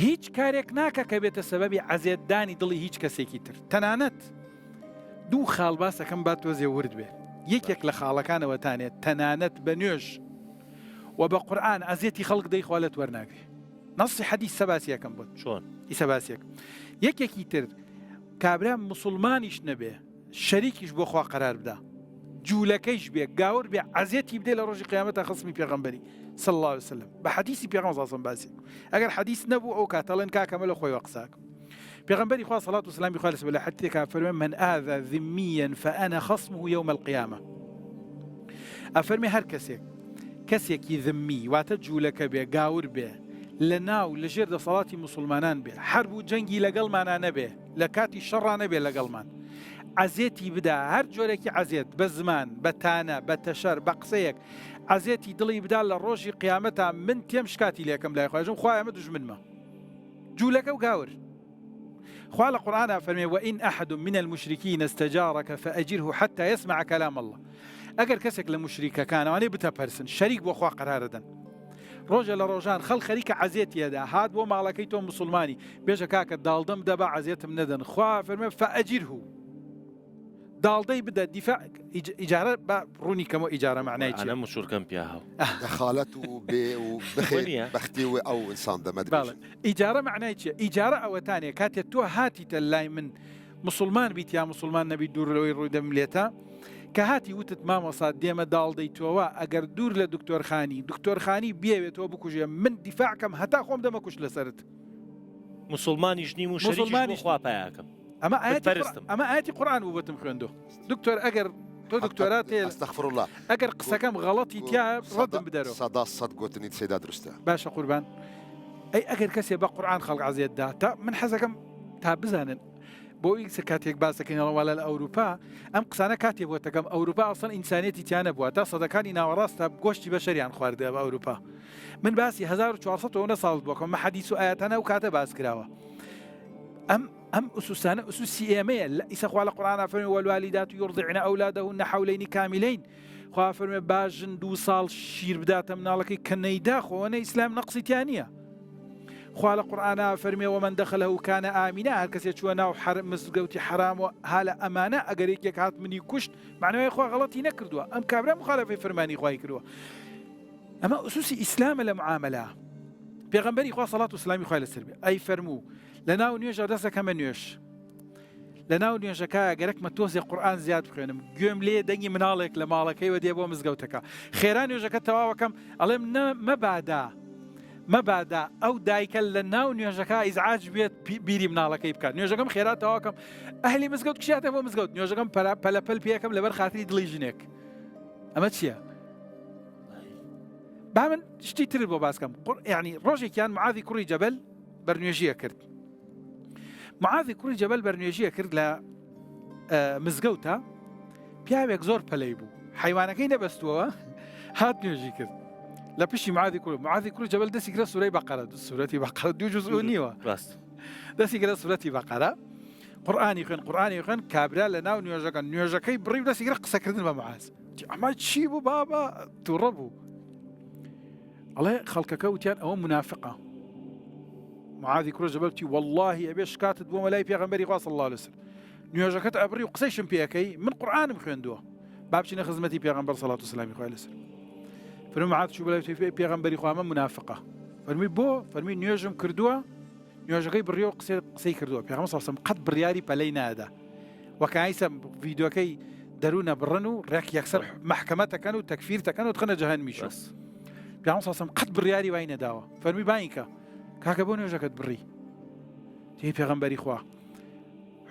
هیچ کارێک ناکە کە بێتە سەبەبی عەزێتدانی دڵی هیچ کەسێکی تر تەنانەت دوو خاڵ باسەکەم با تۆزێ ورد بێ یەکێک لە خاڵەکانەوە تانێت تەنانەت بە نوێژ و بە قورئان ئەزیەتی خەڵک دەی خوا لەت وەرناگرێ نەسی حەدیس سەباسیەکەم بۆت چۆن ئیسە باسێک یەکێکی تر کابرا مسلمانیش نەبێ شەریکیش بۆ خوا قەرار بدا جوولەکەیش بێ گاور بێ عەزێتی بدێ لە ڕۆژی قیامەتە خصمی پێغەمبەری صلی الله علیه وسلم بە حەدیسی پێغەمبەر صلی الله علیه وسلم باسی ئەگەر حەدیس نەبوو ئەو کاتەڵێن کاکەمە لە خۆی قساک پێغەمبەری خوا صلوات و سلامی خوا لەسەر لە حەدیثێکا فەرمێ من آذى ذميا فأنا خصمه يوم القيامة ئەفەرمێ هەر کەسێک کەسێکی ذمی واتە جوولەکە بێ گاور بێ لە ناو لە ژێر دەسەڵاتی موسڵمانان بێ حەرب و جەنگی لەگەڵمانا نەبێ لە کاتی شەڕا نەبێ لەگەڵمان عەزێتی بدا هەر جۆرێکی عەزێت بە زمان بە تانە بە تەشەر بە قسەیەک عەزێتی دڵی بدا لە ڕۆژی قیامەتا من تێم شکاتی لێکەم لای خۆشم خوایە ئەمە دوژمنمە جوولەکە و گاور خوا لە قورئانا فەرمێ وإن أحد من المشركين استجارك فأجره حتى يسمع كلام الله ئەگەر کەسێک لە مشریکەکان ئەوانەی بتە پەرسن شەریک بۆ خوا قەرارەدەن ڕۆژە لە ڕۆژان خەڵ خەریکە عەزێتیەدا هات بۆ ماڵەکەی تۆ مسلمانی بێژە کاکە داڵدەم دەبا عەزێتم نەدەن خوا فەرمێ فأجره. داڵدەی بدە دیفاع ئیجارە با ڕوونی کەمەوە ئیجارە معنای چیە؟ ئەنە مشوورکەم پیاهەو. دەخالەت و بێ و بخێ وەنیە؟ بەختی و ئەو ئینسان دەمە بەڵێ دبێژن. ئیجارە معنای چیە؟ ئیجارە ئەوەتانێ کاتێ تۆ هاتیتە لای من موسڵمان بیت یا موسڵمان نەبیت دوور لەوەی ڕووی دەمم لێتە کە هاتی وتت مامۆسا دێمە داڵدەی تۆوە ئەگەر دوور لە دکتۆر خانی دکتۆر خانی بێوێ تۆ بکوژێ من دیفاع کەم هەتا خۆم دەمە کوشت لەسەرت. موسڵمانیش نیم و شەریکیش بۆ موسڵمانیش خوا پایاکەم. ئەمە ئایەتی قورئان بتپەرستم. ئەمە ئایەتی قورئان بوو بۆتم خوێندۆ دکتۆر ئەگەر تۆ دکتۆرات هەیە استغفر الله ئەگەر قسەکەم غەڵەتی تیایە ڕەدم بدەرەوە. سەدا سەد گۆتنیت سەیدا دروستە. باشە قوربان ئەی ئەگەر کەسێ بە قورئان خەڵک عەزێت دا تا من حەزەکەم تا بزانن بۆ ئیسە کاتێک باس دەکەین ئەڵێن والا لە ئەوروپا ئەم قسانە کاتێ بۆ تەکەم ئەوروپا ئەسڵەن ئینسانیەتی تیا نەبووە تا سەدەکانی ناوەڕاست تا گۆشتی بەشەریان خواردە بە ئەوروپا من باسی 1400 ئەوەنە ساڵت بۆ کەم حەدیس و ئاەتانە ئەو کاتە باس کراوە ئەم ئەم ئوسوسانە ئوسوسی ئێمەیە لە ئیسە خوا لە قورئانا فەرمی والوالدات یرضعن اولادهن حولین کاملین خوا فەرمێ با ژن دوو ساڵ شیر بداتە مناڵەکەی کە نەیدا خۆ ئەوەنە ئیسلام نەقسی تیا نییە خوا لە قورئانا فەرمێ ومن دخله کان آمنا هەر کەسێ چووە ناو حەر مزگەوتی حەرام و ها لە ئەمانە ئەگەر یەکێک هات منی کوشت معناوی خوا غەڵەتی نەکردووە ئەم کابرا مخالفەی فەرمانی خوای کردووە ئەمە ئوسوسی ئیسلامە لە معاملە پێغەمبەری خوا سەڵات و سلامی خوای لەسەر بێ ئەی فەرموو لە ناو نوێژە دەستەکەمە نوێژ لەناو نوێژەکە گەرەکمە تۆزێ قورئان زیاد بخوێنم گوێم لێ دەنگی مناڵێک لە ماڵەکەیوە دێ بۆ مزگەوتەکە خێرا نوێژەکە تەواوەکەم ئەڵێم نە مەبادا مەبادا ئەو دایکە لە ناو نوێژەکە ئیزعاج بێت بیری مناڵەکەی بکات نوێژەکەم خێرا تەواوکەم ئەهلی مزگەوت کشاتە بۆ مزگەوت نوێژەکەم پەلەپەل پێەکەم لەبەر خاتری دڵی ژنێک ئەمە چییە؟ با من شتی تر بۆ باسکەم یعنی ڕۆژێکیان معاذی کوڕی جەبل بەرنوێژیە کرد معاذی کوڕی جەبەل بەرنوێژیە کرد لە مزگەوتە پیاوێک زۆر پەلەی بوو حیوانەکەی نەبەستووەوە هات نوێژی کرد لە پشتی معاذی کوڕ معاذی کوڕی جەبەل دەستی کرد سورەی بەقەرە سورەتی بەقەرە دوو جزء نیوە ڕاست دەستی کرد سورەتی بەقەرە قورئانی خوێن قورئانی خوێن کابرا لە ناو نوێژەکە نوێژەکەی بڕی و دەستی کرد قسەکردن بە معاذ ئەمە چی بوو بابا تووڕە بوو ئەڵێ خەڵکەکە وتیان ئەوە مونافقە. معاذی کوڕی جەبەل وتی وەڵڵاهی ئەبێ شکاتت بۆمە لای پێغەمبەری خوا صلی اللە علیه وسلم نوێژەکەت ئەبڕی و قسەیشم پێ ئەکەی من قورئانم خوێندووە با بچینە خزمەتی پێغەمبەر سەڵات و سەلامی خوای لەسەر فەرمی معاذ چوو بەلای پێغەمبەری خوا ئەمە مونافقە فەرمی بۆ فەرمی نوێژم کردووە نوێژەکەی بڕیەوە قسەی قسەی کردووە پێغەمبەر صلی اللە علیه وسلم قەت بڕیاری پەلەی نادا وەکایسە ڤیدیۆکەی دەروونە بڕن و ڕێک یەکسەر مەحکەمە تەکەن و تەکفیر تەکەن و تخنە جەهەنمیش بەس پێغەمبەر صلی اللە علیه وسلم قەت بڕیاری وای نەداوە فەرمی بانگی کە کاکە بۆ نوێژەکەت بڕی تی پێغەمبەری خوا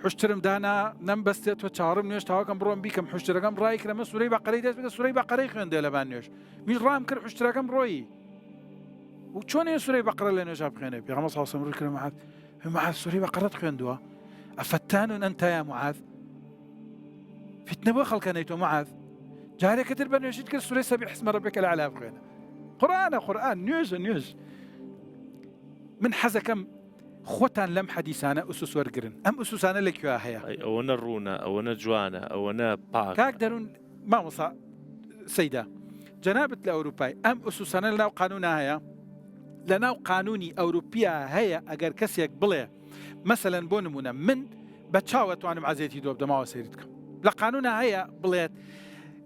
حشترم دانا نەم بەستێت تۆ چاڕم نوێژ تاوەکەم بڕۆم بیکەم حشترەکەم ڕای کرەمە سوورەی بەقەرەی دەست بکە سوورەی بەقەرەی خوێندێ لەبان نوێژ میش ڕام کرد حشترەکەم ڕۆیی و چۆن ئێ سورەی بەقەرە لە نوێژا بخوێنێ پێغەمبەر صلی الله علیه و سلم ڕووی کردە معاذ معاذ سورەی بەقەرەت خوێندووە أفتان أنت يا معاذ فتنە بۆ خەڵکە نەیتۆ معاذ جارێکە تر بە نوێژیت کرد سورەی سبح اسم ربك الأعلى بخوێنە قورئانە قورئان نوێژە نوێژ من حەزەکەم خۆتان لەم حەدیسانە ئوسوس وەرگرن ئەم ئوسوسانە لە کوێ هەیە ئەی ئەوەنە ڕوونە ئەوەنە جوانە ئەوەنە پاکە کاک دەروون مامۆستا سەیدا جەنابت لە ئەوروپای ئەم ئوسوسانە لەناو قانونا هەیە؟ لەناو قانونی ئەوروپیا هەیە ئەگەر کەسێک بڵێ مەسەلەن بۆ نمونە من بە چاو ئەتوانم عەزێتی دۆ بدەمەوە سەیرت بکەم لە قانونا هەیە بڵێت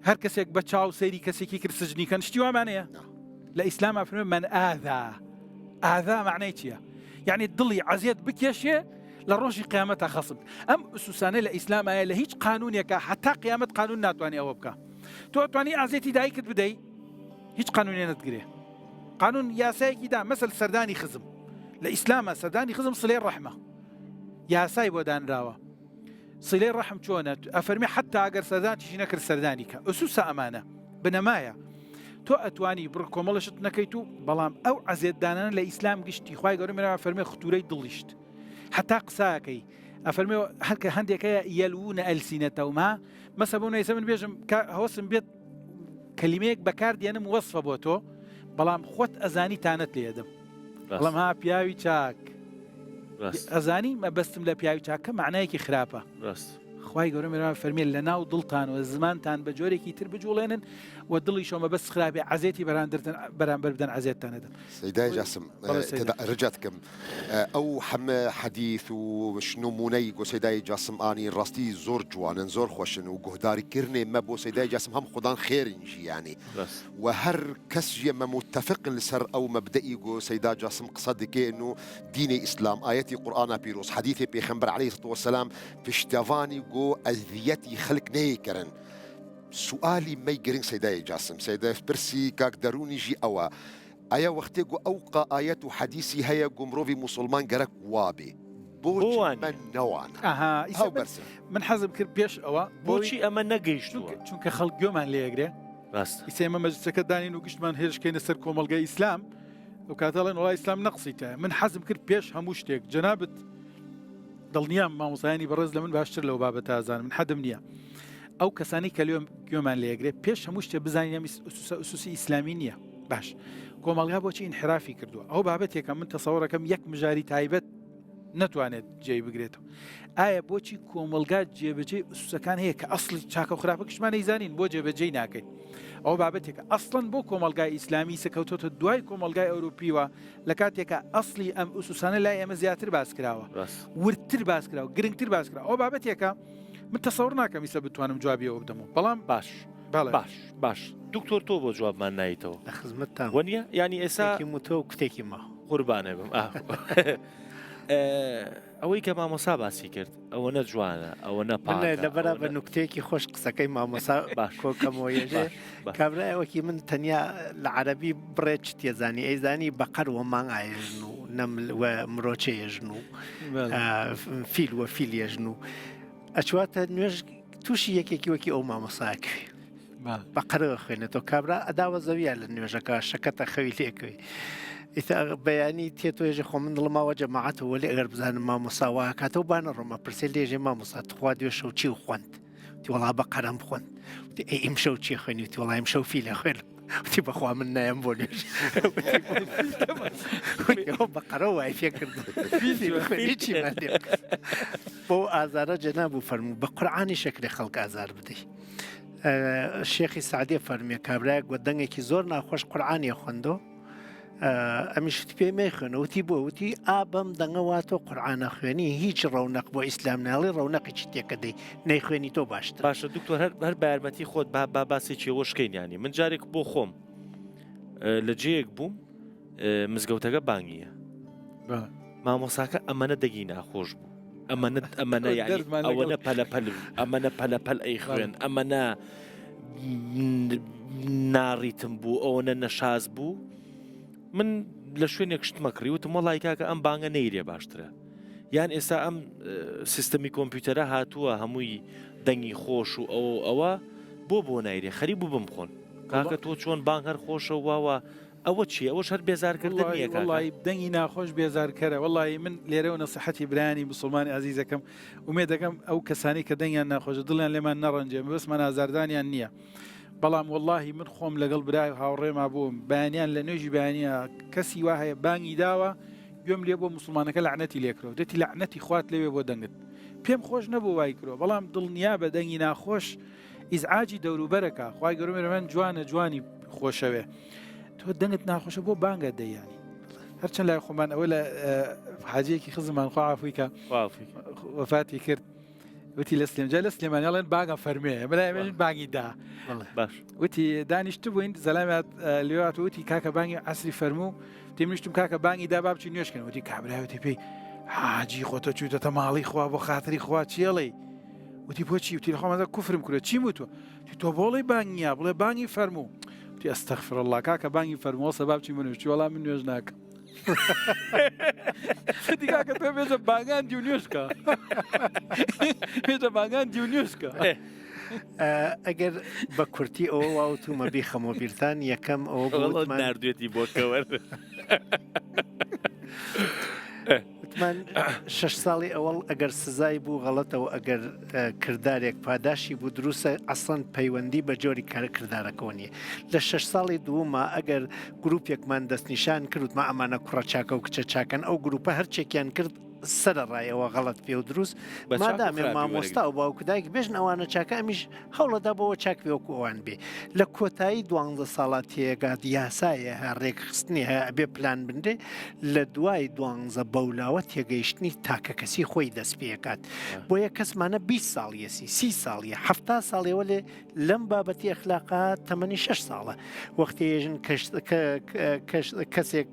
هەر کەسێک بە چاو سەیری کەسێکی کرد سجنی کەن شتی وامانەیە لە ئیسلام ئەفرمێ من ئاذا ئاذا معنای چییە؟ یعنی دڵی عەزێت بکێشێ لە ڕۆژی قیامەتا خەسم ئەم ئوسوسانە لە ئیسلامایە لە هیچ قانونێکە هەتا قیامەت قانون ناتوانێ ئەوە بکە تۆ ئەتوانی ئازێتی دایکت بدەی هیچ قانونێ نەتگرێ قانون یاسایەکی دا مەسەل سەردانی خزم لە ئیسلامە سەردانی خزم سلەی ڕەحمە یاسای بۆ دانراوە سیلەی ڕەحم چۆنە ئەفەرمی حتا ئەگەر سەردانتیشی نەکرد سەردانی کە ئوسوسە ئەمانە بنەمایە تۆ ئەتوانی بڕ کۆمەڵشت نەکەیت و بەڵام ئەو عەزێتدانانە لە ئیسلام گشتی خوای گەورە مرا فەرمێ ختورەی دڵیشت حتا قساکەی ئەفەرمێ هەرکە هەندێکەیە یەلوونە ئەلسینەتەوما مەسە بۆ نەیسە من بێژم هەوەسم بێت کەلیمەیەک بەکار دێنم وەسفە بۆ تۆ بەڵام خۆت ئەزانی تانەت لێدەم بەڵام ها پیاوی چاک ئەزانی مەبەستم لە پیاوی چاکە معنایەکی خراپە ڕاست. خوای گەورە میهرەبان فەرمیێ لە ناو دڵتان و زمانتان بە جۆرێکی تر بجوڵێنن و دڵیشەوە مەبەست خراپێ عەزێتی بەراندرتن بەرامبەر بدەن عەزێتتان ئەدەم. سەیدای جاسم بەڵێ سەیدا. تەدا رجا دکەم ئەو حەمە حەدیث و نمونەی گۆ سەیدای جاسم ئانی ڕاستی زۆر جوانن زۆر خۆشن و گۆهداری کرنێ مە بۆ سەیدای جاسم هەم خودان خێرن ژی یانی ڕاست. و هەر کەس ژیە مە موتەفقن لسەر ئەو مەبدەئی گۆ سەیدا جاسم قسە دکێ نو دینێ ئیسلام ئایەتی قورئانا پیرۆز حەدیثێ پێخەمبەر علیە سڵات وسلام پشتەڤانی گۆ ئەزیەتی خەلک نەیێ کەرن سوئالی مەی گرنگ سەیدای جاسم سەیدای پرسی کاک دەرونی ژی ئەوە ئایا وەختێ گۆ ئەوقا ئایەت و حەدیسی هەیە گۆ مرۆڤی موسوڵمان گەرەک وابێ بۆ بۆچی وا مە نیە؟ نەوانە ئەها ئیسە ئەو من بەرسە. من حەزم کرد پێش ئەوە بۆی بۆچی ئەمە نەگەیشتووە؟ چونکە چونکە خەڵک گوێمان لێ ئەگرێ ڕاستە. ئیسە ئێمە مەجلسەکە دانین و گشتمان هێرش کەینە سەر کۆمەڵگای ئیسلام ئەو کاتە ئەڵێن وەڵا ئیسلام نەقسی تایە من حەزم کرد پێش هەموو شتێک جەنابت دڵنیام مامۆستایانی بەڕێز لە من باشتر لەو بابەتە ئەزانن من حەدم نییە ئەو کەسانی کە لێ گوێمان لێگرێ پێش هەموو شتێ بزانین ئەم ئوسوسە ئوسوسی ئیسلامی نییە باش کۆمەڵگا بۆچی ئینحرافی کردووە ئەو بابەتێکە من تەسەوڕەکەم یەک مژاری تایبەت نەتوانێت جێی بگرێتەوە ئایا بۆچی کۆمەڵگا جێبەجێ ئوسوسەکان هەیە کە ئەسڵی چاکە و خراپە گشتمان ئەیزانین بۆ جێبەجێی ناکەین ئەو بابەتێکە ئەسڵەن بۆ کۆمەڵگای ئیسلامی سەکەوتۆتە دوای کۆمەڵگای ئەوروپیوە لە کاتێکا ئەسڵی ئەم ئوسوسانە لای ئێمە زیاتر باس کراوە وردتر باس کراوە گرنگتر باس کراوە ئەو بابەتێکە من تەسەور ناکەم ئیسە بتوانم جوابی ئەوە بدەمەوە بەڵام باش بەڵێ. باش باش دکتۆر تۆ بۆ جوابمان نایتەوە لە خزمەتتان وەنیە یانی ئێسا کوتێکی متۆ و کوتێکی ماوە. قوربانێ بم ئاه ئەوەی کە مامۆسا باسی کرد ئەوەنە جوانە ئەوەنە من پاکە لەبەرا بە ئەوەنە نوکتەیەکی خۆش قسەکەی مامۆسا باش کۆکەمەوە یەژێ باش باش کابرایە وەکی من تەنیا لە عەرەبی بڕێ چ تێزانی ئەیزانی بەقەر وە مانگ ئایێژن و نەمل وە مرۆچە یەژن و بەڵێ. ئا، فیل وە فیل یەژن و ئەچواتە نوێژ تووشی یەکێکی وەکی ئەو مامۆساکەوی بەقەرەوە خوێنێتەوە کابرا ئەداوە زەویە لە نوێژەکە شەکەتە خەوی لێکەوی ئیتا بەیانی تێتۆێژە خۆ من دڵماوە جەماعەتەوە وەلی ئەگەر بزانم مامۆسا واکاتەوە بانە ڕۆمە پرسێ لێژێ مامۆسا تخوا دوێ شەو چی و خوند وتی وەڵا بە قەرەم خوند وتی ئەی ئیمشەو چی خوێنی وتی وەڵا ئیمشەو فیلە خوێنم وتی بەخوا من نایەم بۆ نوێژ وتی ئەوە بە قەرە وای پێ کرد فیل چیمان لێ بکرد. بۆ ئازارە جەناب و فەرموو بە قورعانی شەکرێ خەڵک ئازار بدەی شێخی سعدیە فەرمیە کابرایەک وە دەنگێکی زۆر ناخۆش قورعانیە خوندۆ ئەمیش وتی پێی مەیخوێنە وتی بۆ وتی ئا بەم دەنگە وا تۆ قورعانە خوێنی هیچ ڕەونەق بۆ ئیسلام ناڵی ڕەونەقێکی تێکە دەی نەیخوێنی تۆ باشتر باشە دکتۆر هەر هەر بە یارمەتی خۆت با با باسێکی ئەوەش کەین یانی من جارێک بۆ خۆم لە جێیەک بووم مزگەوتەکە بانگیە مامۆساکە ئەمەنە دەگی ناخۆش بوو ئەمەنە ئەمەنە یانی ئەوەنە پەلە پەل ئەمەنە پەلە پەل ئەی خوێن ئەمەنە ناڕیتم بوو ئەوەنە نەشاز بوو من لە شوێنێک شتمە کڕی وتم وەڵی کاکە ئەم بانگە نەیرێ باشترە یان ئێستا ئەم سیستەمی کۆمپیوتەرە هاتووە هەمووی دەنگی خۆش و ئەوە ئەوە بۆ بۆ نایرێ خەری بوو بمخۆن کاکە تۆ چۆن بانگ هەر خۆشە واوە ئەوە چیە ئەوەش هەر بێزارکردن نیە کاکە؟ وەڵی دەنگی ناخۆش بێزارکەرە وەڵی من لێرەوە نەسیحەتی برایانی موسڵمانی ئازیزەکەم ئومێدەکەم ئەو کەسانی کە دەنگیان ناخۆشە دڵیان لێمان نەڕەنجێ مەبەستمان ئازاردانیان نییە بەڵام وەڵاهی من خۆم لەگەڵ برای هاوڕێما بووم بەیانیان لە نوێژی بەیانە کەسی وا هەیە بانگی داوە گوێم لێ بۆ موسڵمانەکە لەعنەتی لێکرەوە دێتی لەعنەتی خوات لەوێ بۆ دەنگت پێم خۆش نەبوو وای کرۆ بەڵام دڵنیا بە دەنگی ناخۆش ئیزعاجی دەوروبەرەکە خوای گەورە مێرەبان جوانە جوانی خۆشەوێ تۆ دەنگت ناخۆشە بۆ بانگە دەیانی هەرچەند لای خۆمان ئەوە لە حاجەیەکی خزمان خوا عافوی کە وەفاتی کرد وتی لە سلێمجا لە سلێمانی ئەڵێن بانگە فەرمێ بەلای ئێمە بانگی دا باش وتی دانیشت بووین زەلامیات لێوات وتی کاکە بانگی عسری فەرموو تێمنیشتم کاکە بانگی دا با بچین نوێژکەن وتی کابراوتی پێی حاجی خۆتە چوویتەتە ماڵی خوا بۆ خاتری خوا چیڵی وتی بۆچی وتی لەخۆ مەزە کوفرم کرد چیم وتوە وتی تۆ بۆڵی بانگ نییە بڵێ بانگی فەرموو وتی ئەستەغفر الله کاکە بانگی فەرمووە سەباب چی من وتی وەڵا من نوێژ ناکەم وتی کاکە تۆ بێژە بانگان دی و نوێژکە بێژە بانگان دی و نوێژکە ئەگەر بە کورتی ئەوە واوتومە بیخەمەوە بیرتان یەکەم ئەوە بۆ ناردوێتی بۆ کەوەر وتمان شەش ساڵی ئەوەڵ ئەگەر سزای بوو غەڵەتە و ئەگەر کردارێک پاداشی بوو دروستە ئەسڵەن پەیوەندی بە جۆری کار کردارەکەەوە نییە لە شەش ساڵی دووما ئەگەر گروپێکمان دەستنیشان کرد وتمان ئەمانە کوڕە چاکە و کچە چاکەن ئەو گروپە هەرچێکیان کرد. سەرەڕای ئەوە غەڵەت پێ و دروست بە چاک و مادامێ خراپی مامۆستا وەرەگری. و باوک و دایک بێژن ئەوانە چاکە ئەمیش هەوڵەدا بۆوە چاک بێ وەکو ئەوان بێ لە کۆتایی دوانزە ساڵا تێگات یاسایە هە ڕێکخستنی هەیە ئەبێ پلان بنرێ لە دوای دوانزە بەولاوە تێگەیشتنی تاکەکەسی خۆی دەست پێکات بۆیە کەسمانە 20 ساڵیەسی سی ساڵیە هەفتا ساڵیەوە لێ لەم بابەتی ئەخلاقا تەمەنی شەش ساڵە وەختی ێژن کەسێک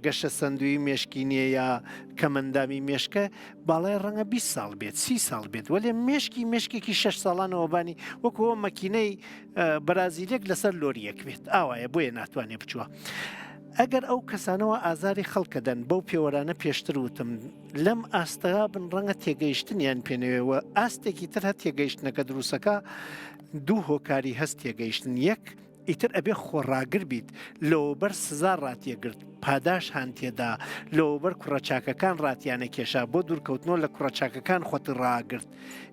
گەشە سندوی مێشکی نییە یا کەمەندامی مێشکە باڵای ڕەنگە 20 ساڵ بێت سی ساڵ بێت وەلێ مێشکی مێشکێکی شەش ساڵانەوە بانی وەکو مەکینەی بەرازیلێک لەسەر لۆریەک بێت ئاوایە بۆیە ناتوانێت بچووە. ئەگەر ئەو کەسانەوە ئازاری خەڵکەدەن بەو پێوەرانە پێشتر وتم لەم ئاستەا بن ڕەنگە تێگەیشتنیان پێنەوێ و ئاستێکی تر هە تێگەیشتنەکە دروستەکە دوو هۆکاری هەست تێگەیشتن یەک ئیتر ئەبێ خۆڕاگر بیت لەوەبەر سزا ڕاتیەگرت پاداش هاانتێدا لەوەبەر کوڕە چاکەکان ڕاتیانە کێشا بۆ دوورکەوتنەوە لە کوڕە چاکەکان خۆت ڕاگرت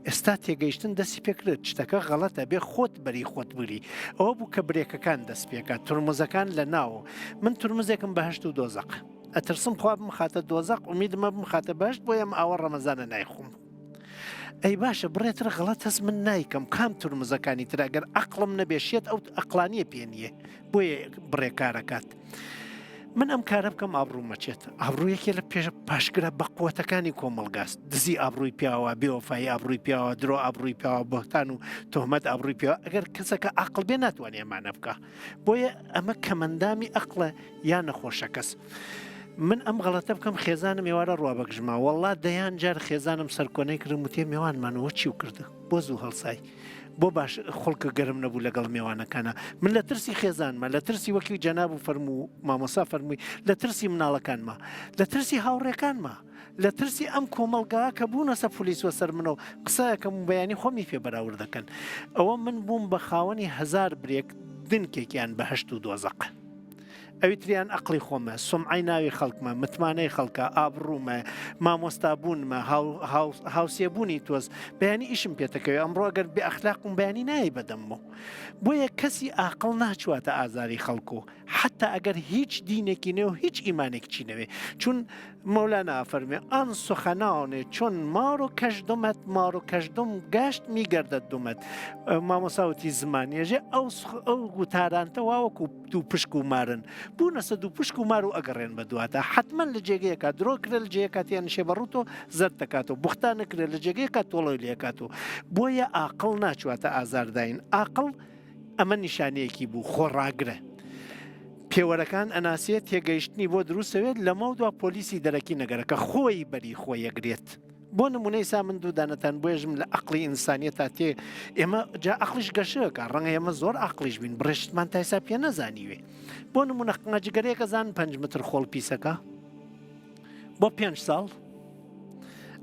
ئێستا تێگەیشتن دەستی پێکرد شتەکە غەڵەتە بێ خۆت بەری خۆت بگری ئەوە بوو کە برێکەکان دەست پێکات ترمزەکان لە ناو من ترمزێکم بەهشت و دۆزەق ئەترسم خوا بمخاتە دۆزەق ئومیدمە بمخاتە بەهشت بۆیە ئەم ئاوە ڕەمەزانە نایخۆم ئەی باشە بڕێتر غەڵەت هەست من نایکەم کام ترمزەکانی تر ئەگەر ئەقڵم نەبێ شێت ئەو ئەقلانیە پێ نییە بۆیە بڕێ کارەکات من ئەم کارە بکەم ئابڕوو مەچێت ئابڕوو یەکێ لە پێش پاشگرە بە قوتەکانی کۆمەڵگاست دزی ئابڕووی پیاوە بێوەفایی ئابڕووی پیاوە درۆ ئابڕووی پیاوە بۆتان و تۆمەت ئابڕووی پیاوە ئەگەر کەسەکە ئەقل بێ ناتوانێت ئەمانە بکە بۆیە ئەمە کەمەندامی ئەقلە یا نەخۆشەکەس. من ئەم غەڵەتە بکەم خێزانم ئێوارە ڕوا بەگژما وەڵا دەیان جار خێزانم سەرکۆنەی کردم وتێ مێوانمانەوە چی و کردە بۆ زوو هەڵسای بۆ باش خڵکە گەرم نەبوو لەگەڵ مێوانەکانە من لە ترسی خێزانمە لە ترسی وەکی جەناب و فەرموو مامۆسا فەرمووی لە ترسی مناڵەکانمە لە ترسی هاوڕێکانمە لە ترسی ئەم کۆمەڵگا کە بوونەسە پولیس وەسەر منەوە قسەکەم و بەیانی خۆمی پێ بەراورد دەکەن ئەوە من بووم بە خاوەنی هەزار برێک دنکێکیان بەهشت و دۆزەق. ئەوی تریان ئەقڵی خۆمە، سومعەی ناوی خەڵکمە، متمانەی خەڵکە، ئابڕوومە، مامۆستا بوونمە، هاوسێ بوونی تۆز، بەیانی ئیشم پێتەکەوێ، ئەمڕۆ ئەگەر بێ ئەخلاق بووم بەیانی نایەی بەدەممەوە. بۆیە کەسی ئاقڵ ناچواتە ئازاری خەڵک و حەتا ئەگەر هیچ دینێکی نەوێ و هیچ ئیمانێکچی نەوێ. چون مەولانا ئەفەرموێ، آن سخنان چون مار و کژدمت مار و کژدم گشت میگردد دمت. مامۆستا وتی زمان یەژێ ئەو ئەو گوتارانتە وا وەکو دوو پشک و مارن بوونەسە دوو پشک و مار و ئەگەڕێن بە دواتا حتمما لە جێگەیەکە درۆ کرێ لە جێیەکە تێنشێ بە ڕووتۆ زەرد دەکاتەوە بوختان نەکرێ لە جێگەیەکە تۆڵەی لێکاتەوە بۆیە ئاقڵ ناچواتە ئازارداین ئاقڵ ئەمە نیشانەیەکی بوو خۆڕاگرە پێوەرەکان ئەناسێت تێگەیشتنی بۆ دروستەوێت لەمە دوا پۆلیسی دەرەکی نەگەرەکە خۆی بەری خۆی یەگرێت بۆ نمونە ئیسا من دوو دانەتان بێژم لە ئەقلی ئینسانیەتا تێ ئێمە جا ئەقلیش گەشەکە ڕەنگە ئێمە زۆر ئەقلیش بین بڕێشتمان تا ئێستا پێ نەزانیوێ بۆ نمونە قنگە جگەرەیەکە زان پێنج متر خۆڵ پیسەکە بۆ پێنج ساڵ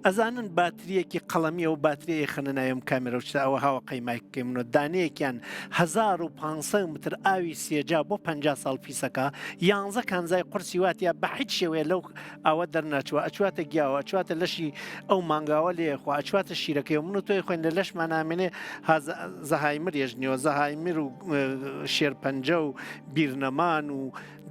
ئەزانن باتریەکی قەڵەمیە و باتریە خەنە ناوێم کامێرە و شتە ئەوە هاوە قەیمای بکەیمنەوە دانەیەکیان 1500 متر ئاوی سێجا بۆ 50 ساڵ پیسەکە یانزە کانزای قورسی واتە بە هیچ شێوەیە لەو ئاوە دەرناچوە ئەچواتە گیاوە ئەچواتە لەشی ئەو مانگاوە لێ خوا ئەچواتە شیرەکەی و من و تۆی خوێن لە لەشمان نامێنێ زەهایمر یەژنیەوە زەهایمر و شێرپەنجە و بیرنەمان و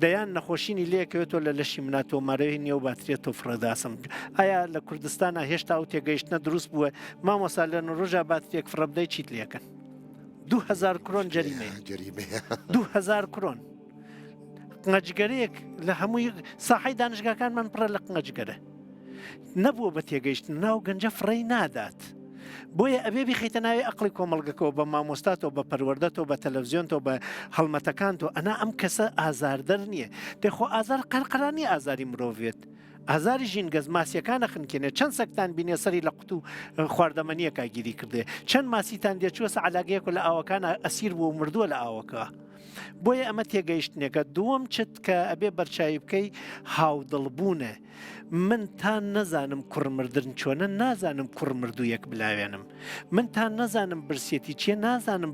دەیان نەخۆشینی لێکەوێتەوە لە لەشی منا تۆمارەوەی نیە و باتریە تۆ فڕێداسم ئایا لە کوردستانە هێشتا ئەو تێگەیشتنە دروست بووە مامۆسا لە نڕۆژا باتریەک فڕە بدەی چیت لەکەن 2000 کرۆن جەریمەیە جەریمەیە 2000 کرۆن قنگەجگەرەیەک لە هەمووی ساحەی دانشگاکانمان پڕە لە قنگەجگەرە نەبووە بە تێگەیشتن ناو گەنجە فڕێی نادات. بۆیە ئەبێ بیخیتە ناوی ئەقلی کۆمەڵگەکەەوە بە مامۆستاتەوە بە پەروەردەتەوە بە تەلەڤزیۆنتەوە بە هەڵمەتەکانتەوە ئەنا ئەم کەسە ئازاردەر نییە دەخۆ ئازار قەرقەرانی ئازاری مرۆڤێت ئازاری ژینگەز ماسیەکانە خنکێنێ چەند سەگتان بینێ سەری لە قوتو خواردەمەنیەکە گیری کردێ چەند ماسیتان دێچووە علاگەیەک لە ئاوەکانە ئەسیر بوو مردووە لە ئاوەکە بۆیە ئەمە تێگەیشتنێکە دووەم چت کە ئەبێ بەرچاوی بکەی هاودڵبوونە من تا نەزانم کوڕ مردن چۆنە نازانم کوڕ مردوویەک بلاوێنم من تا نەزانم برسێتی چیە نازانم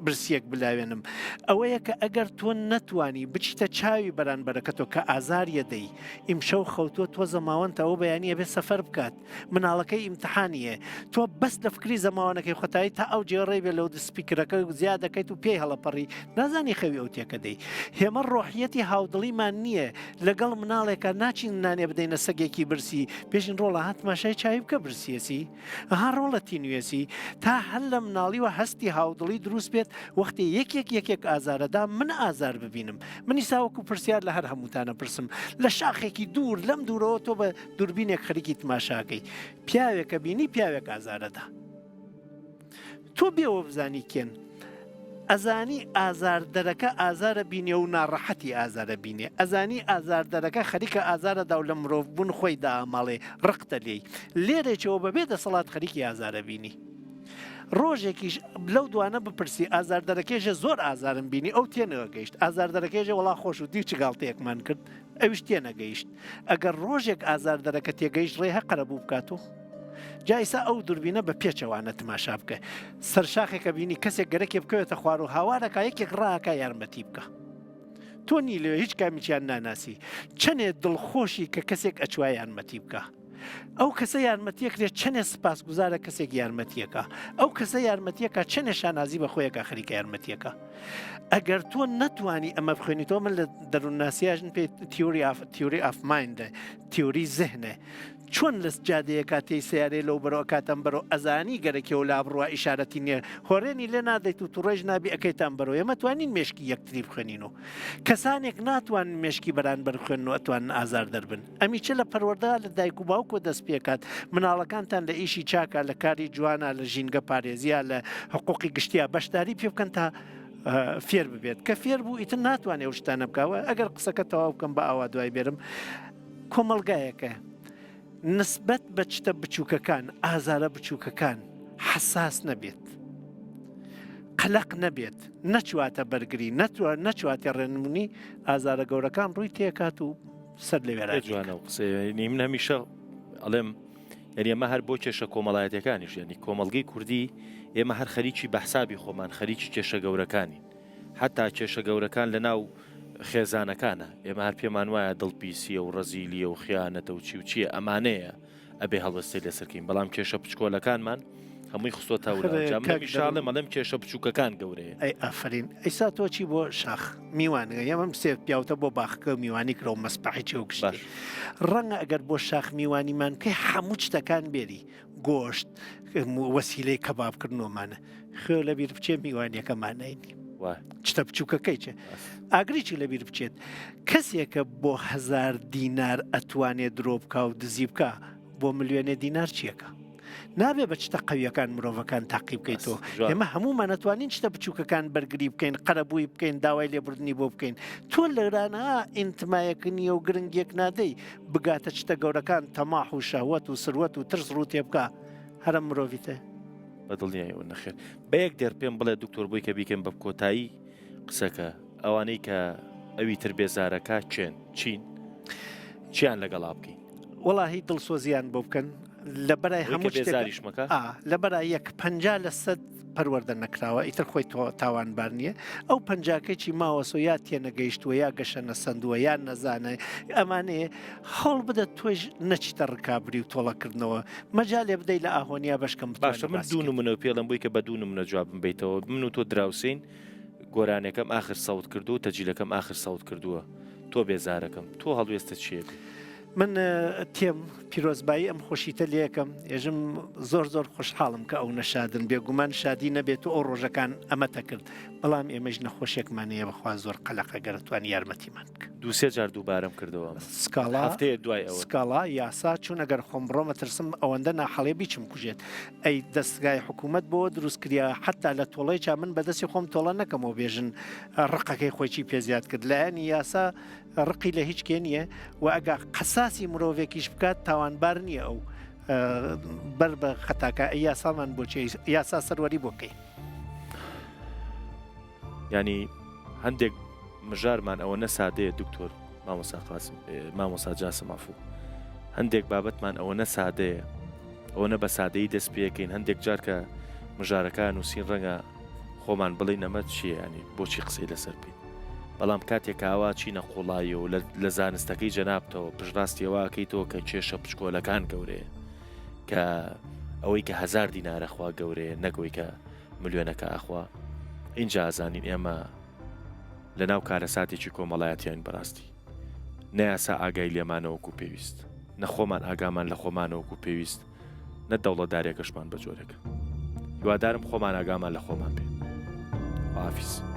برسیەک بلاوێنم ئەوەیە کە ئەگەر تۆ نەتوانی بچیتە چاوی بەرانبەرەکەتۆ کە ئازاریە دەی ئیمشەو خەوتووە تۆ زەماوەنتە ئەو بەیانی ئەبێ سەفەر بکات مناڵەکەی ئیمتحانیە تۆ بەس لە فکری زەماوەنەکەی خۆتایی تا ئەو جێڕێ بێ لەو سپیکرەکە زیاد دەکەیت و پێی هەڵەپەڕی نازانی. نازانی خەوی ئەو تێکەدەی. هێمە ڕۆحیەتی هاودڵیمان نییە لەگەڵ مناڵێکا ناچین نانێ بدەینە سەگێکی برسی بێژین ڕۆڵە ها تماشای چاوی بکە برسیەسی ها ڕۆڵە تینوێسی تا هەر لە مناڵیوە هەستی هاودڵی دروست بێت وەختێ یەکێک یەکێک ئازارەدا من ئازار ببینم من ئیسا وەکو پرسیار لە هەر هەمووتانە پرسم لە شاخێکی دوور لەم دوورەوە تۆ بە دووربینێک خەریکی تماشاکەی پیاوێکە بینی پیاوێک ئازارەدا تۆ بێوە بزانی کێن ئەزانی ئازاردەرەکە ئازارە بینێ و ناڕەحەتی ئازارە بینێ ئەزانی ئازاردەرەکە خەریکە ئازارە دا و لە مرۆڤ بوون خۆی داماڵێ ڕقتە لێی لێرێکەوە بەبێ دەسەڵات خەریکی ئازارە بینی ڕۆژێکیش لەو دوانە بپرسی ئازاردەرەکێژە زۆر ئازارم بینی ئەو تێنەگەیشت ئازاردەرەکێژە وەڵا خۆش و دی چ گاڵتەیەکمان کرد ئەویش تێنەگەیشت ئەگەر ڕۆژێک ئازاردەرەکە تێگەیشت ڕێ هە قەرەبوو بکاتەوە جا ئیسا ئەو دوربینە بە پێچەوانە تماشا بکە سەر شاخێکە بینی کەسێک گەرەکێ بکەوێتە خوار و هاوارەکە یەکێک ڕاکە یارمەتی بکە تۆ نی لێ هیچ کامیچیان ناناسی چەنێ دڵخۆشی کە کەسێک ئەچوا یارمەتی بکە ئەو کەسە یارمەتیەکرێت چەنێ سپاسگوزارە کەسێک یارمەتیەکە ئەو کەسە یارمەتیەکە چەنێ شانازی بە خۆیەکە خەریکە یارمەتیەکە ئەگەر تۆ نەتوانی ئەمە بخوێنیتەوە من لە دەروونناسیاژن پێ theory of theory of mind ە تیۆری زهنە چۆن لەس جادەیەکا تێی سەیارەی لەو بەرۆ ئەکات ئەم بەرۆ ئەزانی گەرەکێ و لابڕوا ئیشارەتی نیە هۆرێنی لێ نادەیت و توڕەیش نابی ئەکەیتە ئەم بەرۆ ئێمە توانین مێشکی یەکتری بخوێنین و کەسانێک ناتوانن مێشکی بەرانبەر بخوێنن و ئەتوانن ئازار دەربن ئەمیچە لە پەروەردە لە دایک و باوکۆ دەست پێکات مناڵەکانتان لە ئیشی چاکە لە کاری جوانە لە ژینگە پارێزیە لە حقوقی گشتیا بەشداری پێ بکەن تا فێر ببێت کە فێر بوو ئیتر ناتوانێت ئەو شتانە بکەوە ئەگەر قسەکە تەواو بکەم بە ئاوا دوای بێرم کۆمەڵگایەکە نسبەت بە چتە بچووکەکان، ئازارە بچووکەکان حەساس نەبێت، قەلەق نەبێت، نەچواتە بەرگری، نەچواتە ڕێنمونی، ئازارە گەورەکان ڕووی تێکات و سەر لە وێرانی جوانە و قسەیە من هەمیشە ئەڵێم یعنی ئەمە هەر بۆ کێشە کۆمەڵایەتەکانیش یعنی کۆمەڵگەی کوردی ئێمە هەر خەریکی بە حسابی خۆمان خەریکی کێشە گەورەکانین حتا کێشە گەورەکان لە ناو خێزانەکانە، ئێمە هەر پێمان وایە دڵ پیسیە و ڕەزیلیە و خیانەتە و چی و چیە ئەمانەیە ئەبێ هەڵوێستەی لەسەر کەین بەڵام کێشە بچکۆلەکانمان هەمووی خستۆتە ئاخر ولا جا من کاک هەمیشە دەروون ئەڵێم ئەڵێم کێشە بچووکەکان گەورەیە. ئەی ئافەرین ئیسا تۆ چی بۆ شاخ میوان ئێمەم سێ پیاوتە بۆ باخەکە میوانی کرا و مەسبەحی چێ و گشتی باش. ڕەنگە ئەگەر بۆ شاخ میوانیمان بکەی هەموو شتەکان بێری گۆشت وەسیلەی کەباب کردنەوەمانە خوێ لەبیر بچێ میوانیەکە مانای نیە شتە بچووکەکەی چێ ئاگریی لەبیر بچێت کەسێکە بۆ هزار دینار ئەتوانێ درۆ بکە و دزی بکە بۆ ملیۆنێ دینار چیەکە نابێ بە شتە قەویەکان مرۆڤەکان تاقی بکەیتەوە ئێمە هەمومان ئەتوانین شتە بچووکەکان بەرگری بکەین قەرەبووی بکەین داوای لێبوردنی بۆ بکەین تۆ لەرانە ئینتمایەک نییە و گرنگێک نادەی بگاتە شتە گەورەکان تەماح و شەهوەت و سروەت و ترس ڕوو تێبکا هەرە مرۆڤیتە. بە دڵنیایەوە نەخێر. بە یەک دێڕ پێم بڵێ دکتۆر بۆی کە بیکەم بە کۆتایی قسەکە ئەوانەی کە ئەوی تر بێزارەکە کێن چین چیان لەگەڵا بکەین؟ وەڵاهی دڵسۆزیان بۆ بکەن لە بەرای هەموو بێزاریشمەکە لە بەرای یەک 50 لە سەد پەروەردە نەکراوە ئیتر خۆی تۆ تاوانبار نییە ئەو پەنجاکەی چی ماوەسۆ یا تێنەگەیشتووە یا گەشە نەسەندووە یان نەزانە ئەمانەیە هەوڵ بدە تۆش نەچیتە ڕکابری و تۆڵەکردنەوە مەجالێ بدەی لە ئاهۆنیا بەشکەم باشە من دوو نمونە پێڵم بووی کە بە دوو نمونە جوابم بیتەوە من و تۆ دراوسین گۆرانەکەم ئاخر سەوت کردو تەجیلەکەم ئاخر سەوت کردووە تۆ بێزارەکەم تۆ هەڵوێستە چیە من تێم پیرۆزبایی ئەم خۆشیتە لێکەم ئێژم زۆر زۆر خۆشحاڵم کە ئەو نەشادن بێگومان شادی نەبێت و ئەو ڕۆژەکان ئەمەتە کرد بەڵام ئێمەش نەخۆشێکمان هەیە بەخوا زۆر قەلەقە گەر توانی یارمەتیمان بکە. دوو سێ جار دووبارەم کردەوە ئەمە. سکاڵا هەفتەیە دوای ئەوە. سکاڵا یاسا چون ئەگەر خۆم بڕۆم ئەترسم ئەوەندە ناحەڵێ بیچم کوژێت ئەی دەستگای حکوومەت بۆ دروست کریا حتا لە تۆڵەی چا من بەدەستی خۆم تۆڵە نەکەمەوە بێژن ڕقەکەی خۆی چی پێ زیاد کرد لایەنی یاسا ڕقی لە هیچ کێ نییە و ئەگا قەساسی مرۆڤێکیش بکات تاوانبار نییە ئەو بەر بە خەتاکە ئەی یاسامان بۆچی یاسا سەروەری بۆ کەی. ینی هەندێک مژارمان ئەوە نەسادەیە دکتۆر مامۆسا قاسم مامۆسا جاسم عفو هەندێک بابەتمان ئەوە نەسادەیە ئەوە نە بە سادەیی دەست پێەکەین هەندێک جار کە مژارەکان نووسین ڕەنگە خۆمان بڵێین ئەمە چییە یانی بۆچی قسەی لەسەر بکەین بەڵام کاتێک کاوا چینە قوڵایی و لە زانستەکەی جەنابتەوە پشتڕاستی ئەوە ئەکەیتەوە کە کێشە بچکۆلەکان گەورەیە کە ئەوەی کە هەزار دینارە خوا گەورەیە نەکەوەی کە ملیۆنەکە ئەخوا اینجا ئازانین ئێمە. لە ناو کارەساتێکی کۆمەڵایەتیین بەڕاستی. نە یاسا ئاگای لێمانە وەکو پێویست، نە خۆمان ئاگامان لە خۆمانە وەکو پێویست، نە دەوڵەتدارێکەشمان بە جۆرێکە. هیوادارم خۆمان ئاگامان لە خۆمان بێ. خواحافیز.